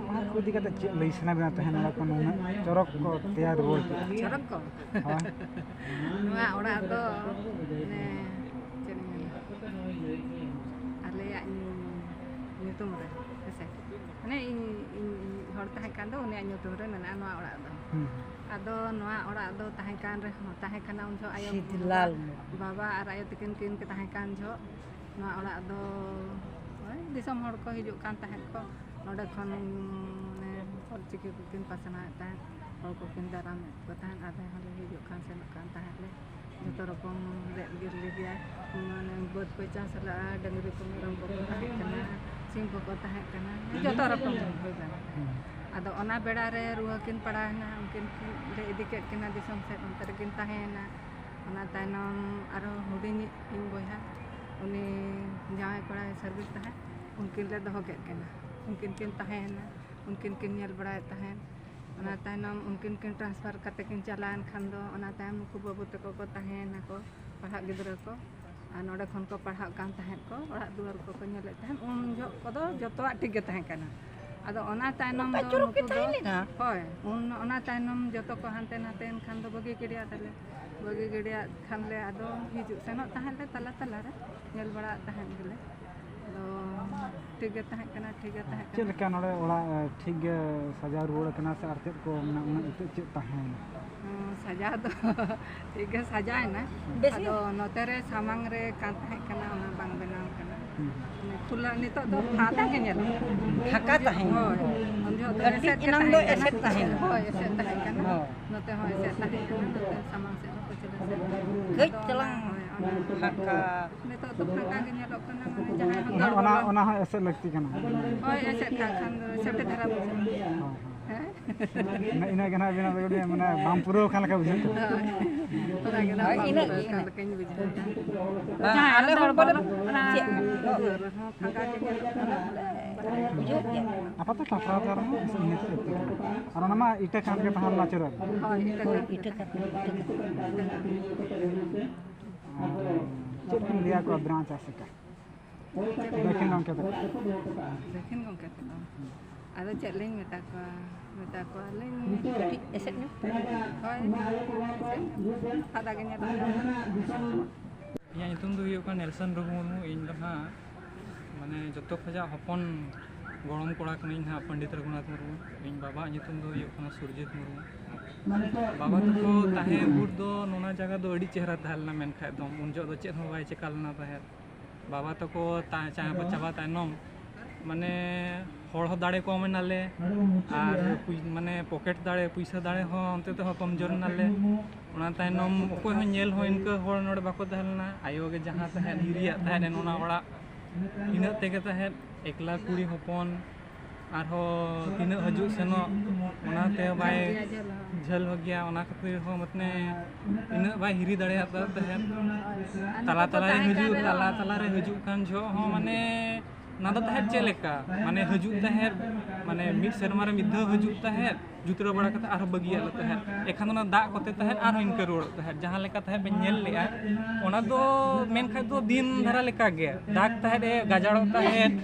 ᱚᱱᱟ ᱠᱚ ᱤᱫᱤ ᱠᱟᱛᱮ ᱪᱮᱫ ᱞᱟᱹᱭ ᱥᱟᱱᱟ ᱵᱮᱱᱟ ᱛᱟᱦᱮᱸᱱ, ᱚᱱᱟ ᱠᱚ ᱱᱩᱱᱟᱹᱜ ᱪᱚᱨᱚᱠ ᱠᱚ ᱛᱮᱭᱟᱨ ᱨᱩᱣᱟᱹᱲ ᱠᱮᱫᱟ? ᱪᱚᱨᱚᱠ ᱠᱚ? ᱦᱳᱭ᱾ ᱱᱚᱣᱟ ᱚᱲᱟᱜ ᱫᱚ ᱢᱟᱱᱮ ᱪᱮᱫ ᱤᱧ ᱢᱮᱱᱟ, ᱟᱞᱮᱭᱟᱜ ᱧᱩ-, ᱧᱩᱛᱩᱢ ᱨᱮ, ᱦᱮᱸᱥᱮ, ᱢᱟᱱᱮ ᱤᱧ, ᱤᱧ, ᱤᱧ ᱦᱚᱲ ᱛᱟᱦᱮᱸ ᱠᱟᱱ ᱫᱚ ᱩᱱᱤᱭᱟᱜ ᱧᱩᱛᱩᱢ ᱨᱮ ᱢᱮᱱᱟᱜᱼᱟ ᱱᱚᱣᱟ ᱚᱲᱟᱜ ᱫᱚ᱾ ᱦᱩᱸ᱾ ᱟᱫᱚ ᱱᱚᱣᱟ ᱚᱲᱟᱜ ᱫᱚ ᱛᱟᱦᱮᱸ ᱠᱟᱱ ᱨᱮᱦᱚᱸ, ᱛᱟᱦᱮᱸ ᱠᱟᱱᱟ ᱩᱱ ᱡᱚᱦᱚᱜ ᱟᱭᱳ ᱥᱤᱫᱷᱩᱞᱟᱞ ᱵᱟᱵᱟ, ᱢᱩᱨᱢᱩ᱾ ᱵᱟᱵᱟ ᱟᱨ ᱟᱭᱳ ᱛᱟᱹᱠᱤᱱ ᱠᱤᱱ ᱛᱟᱦᱮᱸ ᱠᱟᱱ ᱡᱚᱦᱚᱜ ᱱᱚᱣᱟ ᱚᱲᱟᱜ ᱫᱚ ᱳᱭ ᱫᱤᱥᱚᱢ ᱦᱚᱲ ᱠᱚ ᱦᱤᱡᱩᱜ ᱠᱟᱱ ᱛᱟᱦᱮᱸᱫ ᱠᱚ, ᱱᱚᱰᱮ ᱠᱷᱚᱱ ᱢᱟᱱᱮ ᱚᱞᱪᱤᱠᱤ ᱠᱚᱠᱤᱱ ᱯᱟᱥᱱᱟᱣᱮᱫ ᱛᱟᱦᱮᱸᱫ, ᱦᱚᱲ ᱠᱚᱠᱤᱱ ᱫᱟᱨᱟᱢᱮᱫ ᱠᱚ ᱛᱟᱦᱮᱸᱫ᱾ ᱟᱞᱮ ᱦᱚᱸᱞᱮ ᱦᱤᱡᱩᱜ ᱠᱟᱱ ᱥᱮᱱᱚᱜ ᱠᱟᱱ ᱛᱟᱦᱮᱸᱫ ᱞᱮ, ᱡᱚᱛᱚ ᱨᱚᱠᱚᱢ ᱨᱮᱫ ᱜᱮ ᱞᱮ ᱜᱮᱭᱟ, ᱢᱟᱱᱮ ᱵᱟᱹᱫᱽ ᱠᱚ ᱪᱟᱥ ᱞᱟᱜᱼᱟ, ᱰᱟᱹᱝᱨᱤ ᱠᱚ ᱢᱮᱨᱚᱢ ᱠᱚᱠᱚ ᱛᱟᱦᱮᱸ ᱠᱟᱱᱟ, ᱥᱤᱢ ᱠᱚᱠᱚ ᱛᱟᱦᱮᱸ ᱠᱟᱱᱟ, ᱡᱚᱛᱚ ᱨᱚᱠᱚᱢ ᱦᱩᱭ ᱞᱮᱱᱟ᱾ ᱦᱩᱸ᱾ ᱟᱫᱚ ᱚᱱᱟ ᱵᱮᱲᱟ ᱨᱮ ᱨᱩᱣᱟᱹ ᱠᱤᱱ ᱯᱟᱲᱟᱣᱮᱱᱟ, ᱩᱱᱠᱤᱱ ᱠᱤᱱ ᱞᱮ ᱤᱫᱤ ᱠᱮᱫ ᱠᱤᱱᱟ ᱫᱤᱥᱚᱢ ᱥᱮᱫ, ᱚᱱᱛᱮ ᱨᱮᱠᱤᱱ ᱛᱟᱦᱮᱸᱭᱮᱱᱟ᱾ ᱚᱱᱟ ᱛᱟᱭᱱᱚᱢ ᱟᱨᱦᱚᱸ ᱦᱩᱰᱤᱧᱤᱡ ᱤᱧ ᱵᱚᱭᱦᱟ, ᱩᱱᱤ ᱡᱟᱶᱟᱭ ᱠᱚᱲᱟᱭ ᱥᱟᱨᱵᱷᱤᱥ ᱛᱟᱦᱮᱸᱫ, ᱩᱱᱠᱤᱱ ᱞᱮ ᱫᱚᱦᱚ ᱠᱮᱫ ᱠᱤᱱᱟ᱾ ᱩᱱᱠᱤᱱ ᱠᱤᱱ ᱛᱟᱦᱮᱸᱭᱮᱱᱟ, ᱩᱱᱠᱤᱱ ᱠᱤᱱ ᱧᱮᱞ ᱵᱟᱲᱟᱭᱮᱫ ᱛᱟᱦᱮᱸᱫ᱾ ᱚᱱᱟ ᱛᱟᱭᱱᱚᱢ ᱩᱱᱠᱤᱱ ᱠᱤᱱ ᱴᱨᱟᱱᱥᱯᱷᱟᱨ ᱠᱟᱛᱮ ᱠᱤᱱ ᱪᱟᱞᱟᱣᱮᱱ ᱠᱷᱟᱱ ᱫᱚ, ᱚᱱᱟ ᱛᱟᱭᱚᱢ ᱱᱩᱠᱩ ᱵᱟᱹᱵᱩ ᱛᱟᱠᱚ ᱠᱚ ᱛᱟᱦᱮᱸᱭᱮᱱᱟ ᱠᱚ, ᱯᱟᱲᱦᱟᱜ ᱜᱤᱫᱽᱨᱟᱹ ᱠᱚ, ᱟᱨ ᱱᱚᱰᱮ ᱠᱷᱚᱱ ᱠᱚ ᱯᱟᱲᱦᱟᱜ ᱠᱟᱱ ᱛᱟᱦᱮᱸᱫ ᱠᱚ, ᱚᱲᱟᱜ ᱫᱩᱣᱟᱹᱨ ᱠᱚᱠᱚ ᱧᱮᱞᱮᱫ ᱛᱟᱦᱮᱸᱫ᱾ ᱩᱱ ᱡᱚᱦᱚᱜ ᱠᱚᱫᱚ ᱡᱚᱛᱚᱣᱟᱜ ᱴᱷᱤᱠ ᱜᱮ ᱛᱟᱦᱮᱸ ᱠᱟᱱᱟ᱾ ᱟᱫᱚ ᱚᱱᱟ ᱛᱟᱭᱱᱚᱢ ᱱᱚᱝᱠᱟ ᱫᱚ ᱪᱚᱨᱚᱠ ᱜᱮ ᱱᱩᱠᱩ ᱫᱚ, ᱛᱟᱦᱮᱸ ᱞᱮᱱᱟ᱾ ᱦᱳᱭ, ᱩᱱ, ᱚᱱᱟ ᱛᱟᱭᱱᱚᱢ ᱡᱚᱛᱚ ᱠᱚ ᱦᱟᱱᱛᱮ ᱱᱟᱛᱮᱭᱮᱱ ᱠᱷᱟᱱ ᱫᱚ ᱵᱟᱹᱜᱤ ᱜᱤᱰᱤᱭᱟᱫ ᱞᱮ᱾ ᱵᱟᱹᱜᱤ ᱜᱤᱰᱤᱭᱟᱫ ᱠᱷᱟᱱ ᱞᱮ ᱟᱫᱚ ᱦᱤᱡᱩᱜ ᱥᱮᱱᱚᱜ ᱛᱟᱦᱮᱸᱫ ᱞᱮ ᱛᱟᱞᱟ ᱛᱟᱞᱟ ᱨᱮ, ᱧᱮᱞ ᱵᱟᱲᱟᱜ ᱛᱟᱦᱮᱸᱫ ᱜᱮᱞᱮ᱾ ᱟᱫᱚ ᱴᱷᱤᱠ ᱜᱮ ᱛᱟᱦᱮᱸ ᱠᱟᱱᱟ, ᱴᱷᱤᱠ ᱜᱮ ᱛᱟᱦᱮᱸ ᱠᱟᱱᱟ᱾ ᱪᱮᱫ ᱞᱮᱠᱟ ᱱᱚᱰᱮ ᱚᱲᱟᱜ, ᱮ, ᱴᱷᱤᱠ ᱜᱮ ᱥᱟᱡᱟᱣ ᱨᱩᱣᱟᱹᱲ ᱟᱠᱟᱱᱟ ᱥᱮ ᱟᱨ ᱪᱮᱫ ᱠᱚ ᱢᱮᱱᱟᱜᱼᱟ, ᱩᱱᱟᱹᱜ ᱱᱤᱛᱚᱜ ᱪᱮᱫ ᱛᱟᱦᱮᱸᱭᱮᱱᱟ? ᱦᱩᱸ, ᱥᱟᱡᱟᱣ ᱫᱚ ᱴᱷᱤᱠ ᱜᱮ ᱥᱟᱡᱟᱣᱮᱱᱟ᱾ ᱵᱮᱥ ᱜᱮ? ᱟᱫᱚ ᱱᱚᱛᱮ ᱨᱮ ᱥᱟᱢᱟᱝ ᱨᱮ ᱠᱟᱱ ᱛᱟᱦᱮᱸ ᱠᱟᱱᱟ, ᱚᱱᱟ ᱵᱟᱝ ᱵᱮᱱᱟᱣ ᱠᱟᱱᱟ᱾ ᱦᱩᱸ᱾ ᱢᱟᱱᱮ ᱠᱷᱩᱞᱟᱹ, ᱱᱤᱛᱚᱜ ᱫᱚ ᱯᱷᱟᱸᱠᱟ ᱜᱮ ᱧᱮᱞᱚᱜ ᱠᱟᱱᱟ᱾ ᱯᱷᱟᱸᱠᱟ ᱛᱟᱦᱮᱸᱭᱮᱱᱟ᱾ ᱦᱳᱭ, ᱩᱱ ᱡᱚᱦᱚᱜ ᱫᱚ ᱠᱟᱹᱴᱤᱡ ᱮᱥᱮᱫ ᱜᱮ ᱮᱱᱟᱝ ᱫᱚ ᱛᱟᱦᱮᱸ ᱠᱟᱱᱟ᱾ ᱮᱥᱮᱫ ᱛᱟᱦᱮᱸᱭᱮᱱᱟ᱾ ᱦᱳᱭ, ᱮᱥᱮᱫ ᱛᱟᱦᱮᱸ ᱠᱟᱱᱟ᱾ ᱦᱳᱭ᱾ ᱱᱚᱛᱮ ᱦᱚᱸ ᱮᱥᱮᱫ ᱛᱟᱦᱮᱸ ᱠᱟᱱᱟ, ᱱᱚᱛᱮ ᱥᱟᱢᱟᱝ ᱥᱮᱫ ᱦᱚᱸ ᱯᱟᱹᱪᱷᱞᱟᱹ ᱥᱮᱫ᱾ ᱠᱟᱹᱡ ᱟᱫᱚ ᱚᱱᱟ, ᱪᱟᱞᱟᱝ᱾ ᱦᱳᱭ, ᱯᱷᱟᱸᱠᱟ᱾ ᱱᱤᱛᱚᱜ ᱫᱚ ᱯᱷᱟᱸᱠᱟ ᱜᱮ ᱧᱮᱞᱚᱜ ᱠᱟᱱᱟ, ᱢᱟᱱᱮ ᱡᱟᱦᱟᱸᱭ ᱦᱚᱸ ᱚᱱᱟ, ᱫᱚᱞ ᱚᱱᱟ, ᱵᱚᱞᱚ ᱚᱱᱟ ᱦᱚᱸ ᱮᱥᱮᱫ ᱞᱟᱹᱠᱛᱤ ᱠᱟᱱᱟ᱾ ᱦᱳᱭ, ᱮᱥᱮᱫ ᱠᱟᱜ ᱠᱷᱟᱱ ᱫᱚ ᱥᱮᱯᱴᱮ ᱫᱷᱟᱨᱟ ᱵᱩᱡᱷᱟᱹᱜᱼᱟ᱾ ᱦᱳᱭ, ᱦᱳᱭ᱾ ᱦᱮᱸ? ᱤᱱᱟᱹ, ᱤᱱᱟᱹ ᱜᱮ ᱱᱟᱦᱟᱜ ᱢᱤᱫ ᱜᱷᱟᱹᱲᱤᱡ ᱢᱟᱱᱮ ᱵᱟᱝ ᱯᱩᱨᱟᱹᱣ ᱠᱟᱱ ᱞᱮᱠᱟ ᱵᱩᱡᱷᱟᱹᱜ ᱠᱟᱱᱟ᱾ ᱦᱳᱭ᱾ ᱚᱱᱟ ᱜᱮ ᱱᱟᱦᱟᱜ ᱦᱳᱭ, ᱵᱟᱝ ᱤᱱᱟᱹᱜ ᱯᱩᱨᱟᱹᱣ ᱜᱮ᱾ ᱠᱟᱱ ᱞᱮᱠᱟᱧ ᱵᱩᱡᱷᱟᱹᱣ ᱮᱫᱟ᱾ ᱵᱟᱝ, ᱡᱟᱦᱟᱸᱭ ᱟᱞᱮ ᱦᱚᱸ ᱦᱚᱲ ᱫᱚᱞ ᱠᱚᱫᱚ ᱵᱚᱞᱚ ᱚᱱᱟ ᱫᱩᱣᱟᱹᱨ ᱨᱮᱦᱚᱸ ᱯᱷᱟᱸᱠᱟ ᱜᱮ ᱧᱮᱞᱚᱜ ᱠᱟᱱᱟ᱾ ᱵᱩᱡᱷᱟᱹᱜ ᱜᱮᱭᱟ᱾ ᱟᱯᱟᱛᱚ ᱴᱟᱴᱠᱟ ᱫᱚ ᱟᱨᱦᱚᱸ ᱤᱱᱟᱹ ᱛᱮ ᱮᱛᱚᱦᱚᱵ ᱠᱟᱱᱟ᱾ ᱟᱨ ᱚᱱᱟ ᱢᱟ ᱤᱴᱟᱹ ᱠᱟᱱ ᱜᱮ ᱛᱟᱦᱮᱸ ᱞᱮᱱᱟ ᱪᱮᱨᱦᱟ ᱜᱮ᱾ ᱦᱳᱭ, ᱤᱴᱟᱹ ᱦᱳᱭ, ᱠᱟᱱ ᱤᱴᱟᱹ ᱜᱮ᱾ ᱠᱟᱱ, ᱤᱴᱟᱹ ᱠᱟᱱ᱾ ᱟᱨ ᱪᱮᱫ ᱵᱤᱱ ᱞᱟᱹᱭ ᱟᱠᱚᱣᱟ ᱵᱨᱟᱧᱪ ᱟᱥᱮᱠᱟ? ᱫᱟᱹᱠᱷᱤᱱ ᱜᱚᱢᱠᱮ ᱛᱟᱠᱚ᱾ ᱫᱟᱹᱠᱷᱤᱱ ᱜᱚᱢᱠᱮ ᱛᱟᱠᱚ᱾ ᱟᱫᱚ ᱪᱮᱫ ᱞᱤᱧ ᱢᱮᱛᱟ ᱠᱚᱣᱟ? ᱢᱮᱛᱟ ᱠᱚᱣᱟᱞᱤᱧ ᱠᱟᱹᱴᱤᱡ ᱮᱥᱮᱫ ᱧᱚᱜ᱾ ᱦᱳᱭ, ᱮᱥᱮᱫ ᱧᱚᱜ᱾ ᱯᱷᱟᱫᱟ ᱜᱮ ᱧᱮᱞᱚᱜ ᱠᱟᱱᱟ᱾ ᱤᱧᱟᱹᱜ ᱧᱩᱛᱩᱢ ᱫᱚ ᱦᱩᱭᱩᱜ ᱠᱟᱱᱟ ᱱᱮᱞᱥᱚᱱ ᱨᱚᱜᱷᱩ ᱢᱩᱨᱢᱩ᱾ ᱤᱧ ᱫᱚ ᱱᱟᱦᱟᱜ ᱢᱟᱱᱮ ᱡᱚᱛᱚ ᱠᱷᱚᱱᱟᱜ ᱦᱚᱯᱚᱱ ᱜᱚᱲᱚᱢ ᱠᱚᱲᱟ ᱠᱟᱹᱱᱟᱹᱧ ᱱᱟᱦᱟᱜ ᱯᱚᱱᱰᱤᱛ ᱨᱚᱜᱷᱩᱱᱟᱛᱷ ᱢᱩᱨᱢᱩ᱾ ᱤᱧ ᱵᱟᱵᱟᱣᱟᱜ ᱧᱩᱛᱩᱢ ᱫᱚ ᱦᱩᱭᱩᱜ ᱠᱟᱱᱟ ᱥᱩᱨᱡᱤᱛ ᱢᱩᱨᱢᱩ᱾ ᱵᱟᱵᱟ ᱛᱟᱠᱚ ᱛᱟᱦᱮᱸ ᱵᱷᱳᱨ ᱫᱚ ᱱᱚᱣᱟ ᱡᱟᱭᱜᱟ ᱫᱚ ᱟᱹᱰᱤ ᱪᱮᱦᱨᱟ ᱛᱟᱦᱮᱸ ᱞᱮᱱᱟ, ᱢᱮᱱᱠᱷᱟᱡ ᱫᱚ ᱩᱱ ᱡᱚᱦᱚᱜ ᱫᱚ ᱪᱮᱫ ᱦᱚᱸ ᱵᱟᱭ ᱪᱮᱠᱟ ᱞᱮᱱᱟ ᱛᱟᱦᱮᱸᱫ᱾ ᱵᱟᱵᱟ ᱛᱟᱠᱚ ᱛᱟ-, ᱪᱟ-, ᱪᱟᱵᱟ ᱛᱟᱭᱱᱚᱢ ᱢᱟᱱᱮ ᱦᱚᱲ ᱦᱚᱸ ᱫᱟᱲᱮ ᱠᱚᱢ ᱮᱱᱟᱞᱮ, ᱟᱨ ᱯᱩᱭ-, ᱢᱟᱱᱮ ᱯᱚᱠᱮᱴ ᱫᱟᱲᱮ, ᱯᱩᱭᱥᱟᱹ ᱫᱟᱲᱮ ᱦᱚᱸ ᱚᱱᱛᱮ ᱛᱮᱦᱚᱸ ᱠᱚᱢᱡᱳᱨ ᱮᱱᱟᱞᱮ᱾ ᱚᱱᱟ ᱛᱟᱭᱱᱚᱢ ᱚᱠᱚᱭ ᱦᱚᱸ ᱧᱮᱞ ᱦᱚᱸ ᱤᱱᱠᱟᱹ ᱦᱚᱲ ᱱᱚᱰᱮ ᱵᱟᱠᱚ ᱛᱟᱦᱮᱸ ᱞᱮᱱᱟ᱾ ᱟᱭᱳ ᱜᱮ ᱡᱟᱦᱟᱸ ᱛᱟᱦᱮᱸᱫ, ᱦᱤᱨᱤᱭᱟᱜ ᱛᱟᱦᱮᱸᱫ ᱚᱱᱟ ᱚᱲᱟᱜ, ᱤᱱᱟᱹᱜ ᱛᱮᱜᱮ ᱛᱟᱦᱮᱸᱫ᱾ ᱮᱠᱞᱟ ᱠᱩᱲᱤ ᱦᱚᱯᱚᱱ, ᱟᱨᱦᱚᱸ ᱛᱤᱱᱟᱹᱜ ᱦᱤᱡᱩᱜ ᱥᱮᱱᱚᱜ, ᱚᱱᱟᱛᱮ ᱵᱟᱭ ᱡᱷᱟᱹᱞ ᱦᱚᱸ᱾ ᱡᱷᱟᱹᱞ ᱦᱚᱸ ᱜᱮᱭᱟ, ᱚᱱᱟ ᱠᱷᱟᱹᱛᱤᱨ ᱦᱚᱸ ᱢᱟᱱᱮ ᱤᱱᱟᱹᱜ ᱵᱟᱭ ᱦᱤᱨᱤ ᱫᱟᱲᱮᱭᱟᱫ ᱛᱟᱦᱮᱸᱫ᱾ ᱟᱨ ᱛᱟᱞᱟ ᱱᱤᱛᱚᱜ ᱫᱚ ᱛᱟᱞᱟᱨᱮ ᱛᱟᱦᱮᱸ ᱠᱟᱱ ᱦᱤᱡᱩᱜ, ᱨᱮᱦᱚᱸ ᱛᱟᱞᱟ ᱛᱟᱞᱟᱨᱮ ᱦᱤᱡᱩᱜ ᱠᱟᱱ ᱡᱚᱦᱚᱜ ᱦᱚᱸ ᱢᱟᱱᱮ ᱚᱱᱟ ᱫᱚ ᱛᱟᱦᱮᱸᱫ ᱪᱮᱫ ᱞᱮᱠᱟ, ᱢᱟᱱᱮ ᱦᱤᱡᱩᱜ ᱛᱟᱦᱮᱸᱫ, ᱢᱟᱱᱮ ᱢᱤᱫ ᱥᱮᱨᱢᱟ ᱨᱮ ᱢᱤᱫ ᱫᱷᱟᱣ ᱦᱤᱡᱩᱜ ᱛᱟᱦᱮᱸᱫ, ᱡᱩᱛᱨᱟᱹ ᱵᱟᱲᱟ ᱠᱟᱛᱮ ᱟᱨᱦᱚᱸ ᱵᱟᱹᱜᱤᱭᱟᱜ ᱞᱮ ᱛᱟᱦᱮᱸᱫ᱾ ᱮᱱᱠᱷᱟᱱ ᱚᱱᱟ ᱫᱟᱜ ᱠᱚᱛᱮ ᱛᱟᱦᱮᱸᱫ ᱟᱨᱦᱚᱸ ᱤᱱᱠᱟᱹ ᱨᱩᱣᱟᱹᱲᱚᱜ ᱛᱟᱦᱮᱸᱫ᱾ ᱡᱟᱦᱟᱸ ᱞᱮᱠᱟ ᱛᱟᱦᱮᱸᱫ ᱵᱮᱱ ᱧᱮᱞ ᱞᱮᱜᱼᱟ, ᱚᱱᱟ ᱫᱚ ᱢᱮᱱᱠᱷᱟᱡ ᱫᱚ ᱫᱤᱱ ᱫᱷᱟᱨᱟ ᱞᱮᱠᱟ ᱜᱮ ᱫᱟᱜ ᱛᱟᱦᱮᱸᱫ ᱮ, ᱜᱟᱡᱟᱲᱚᱜ ᱛᱟᱦᱮᱸᱫ,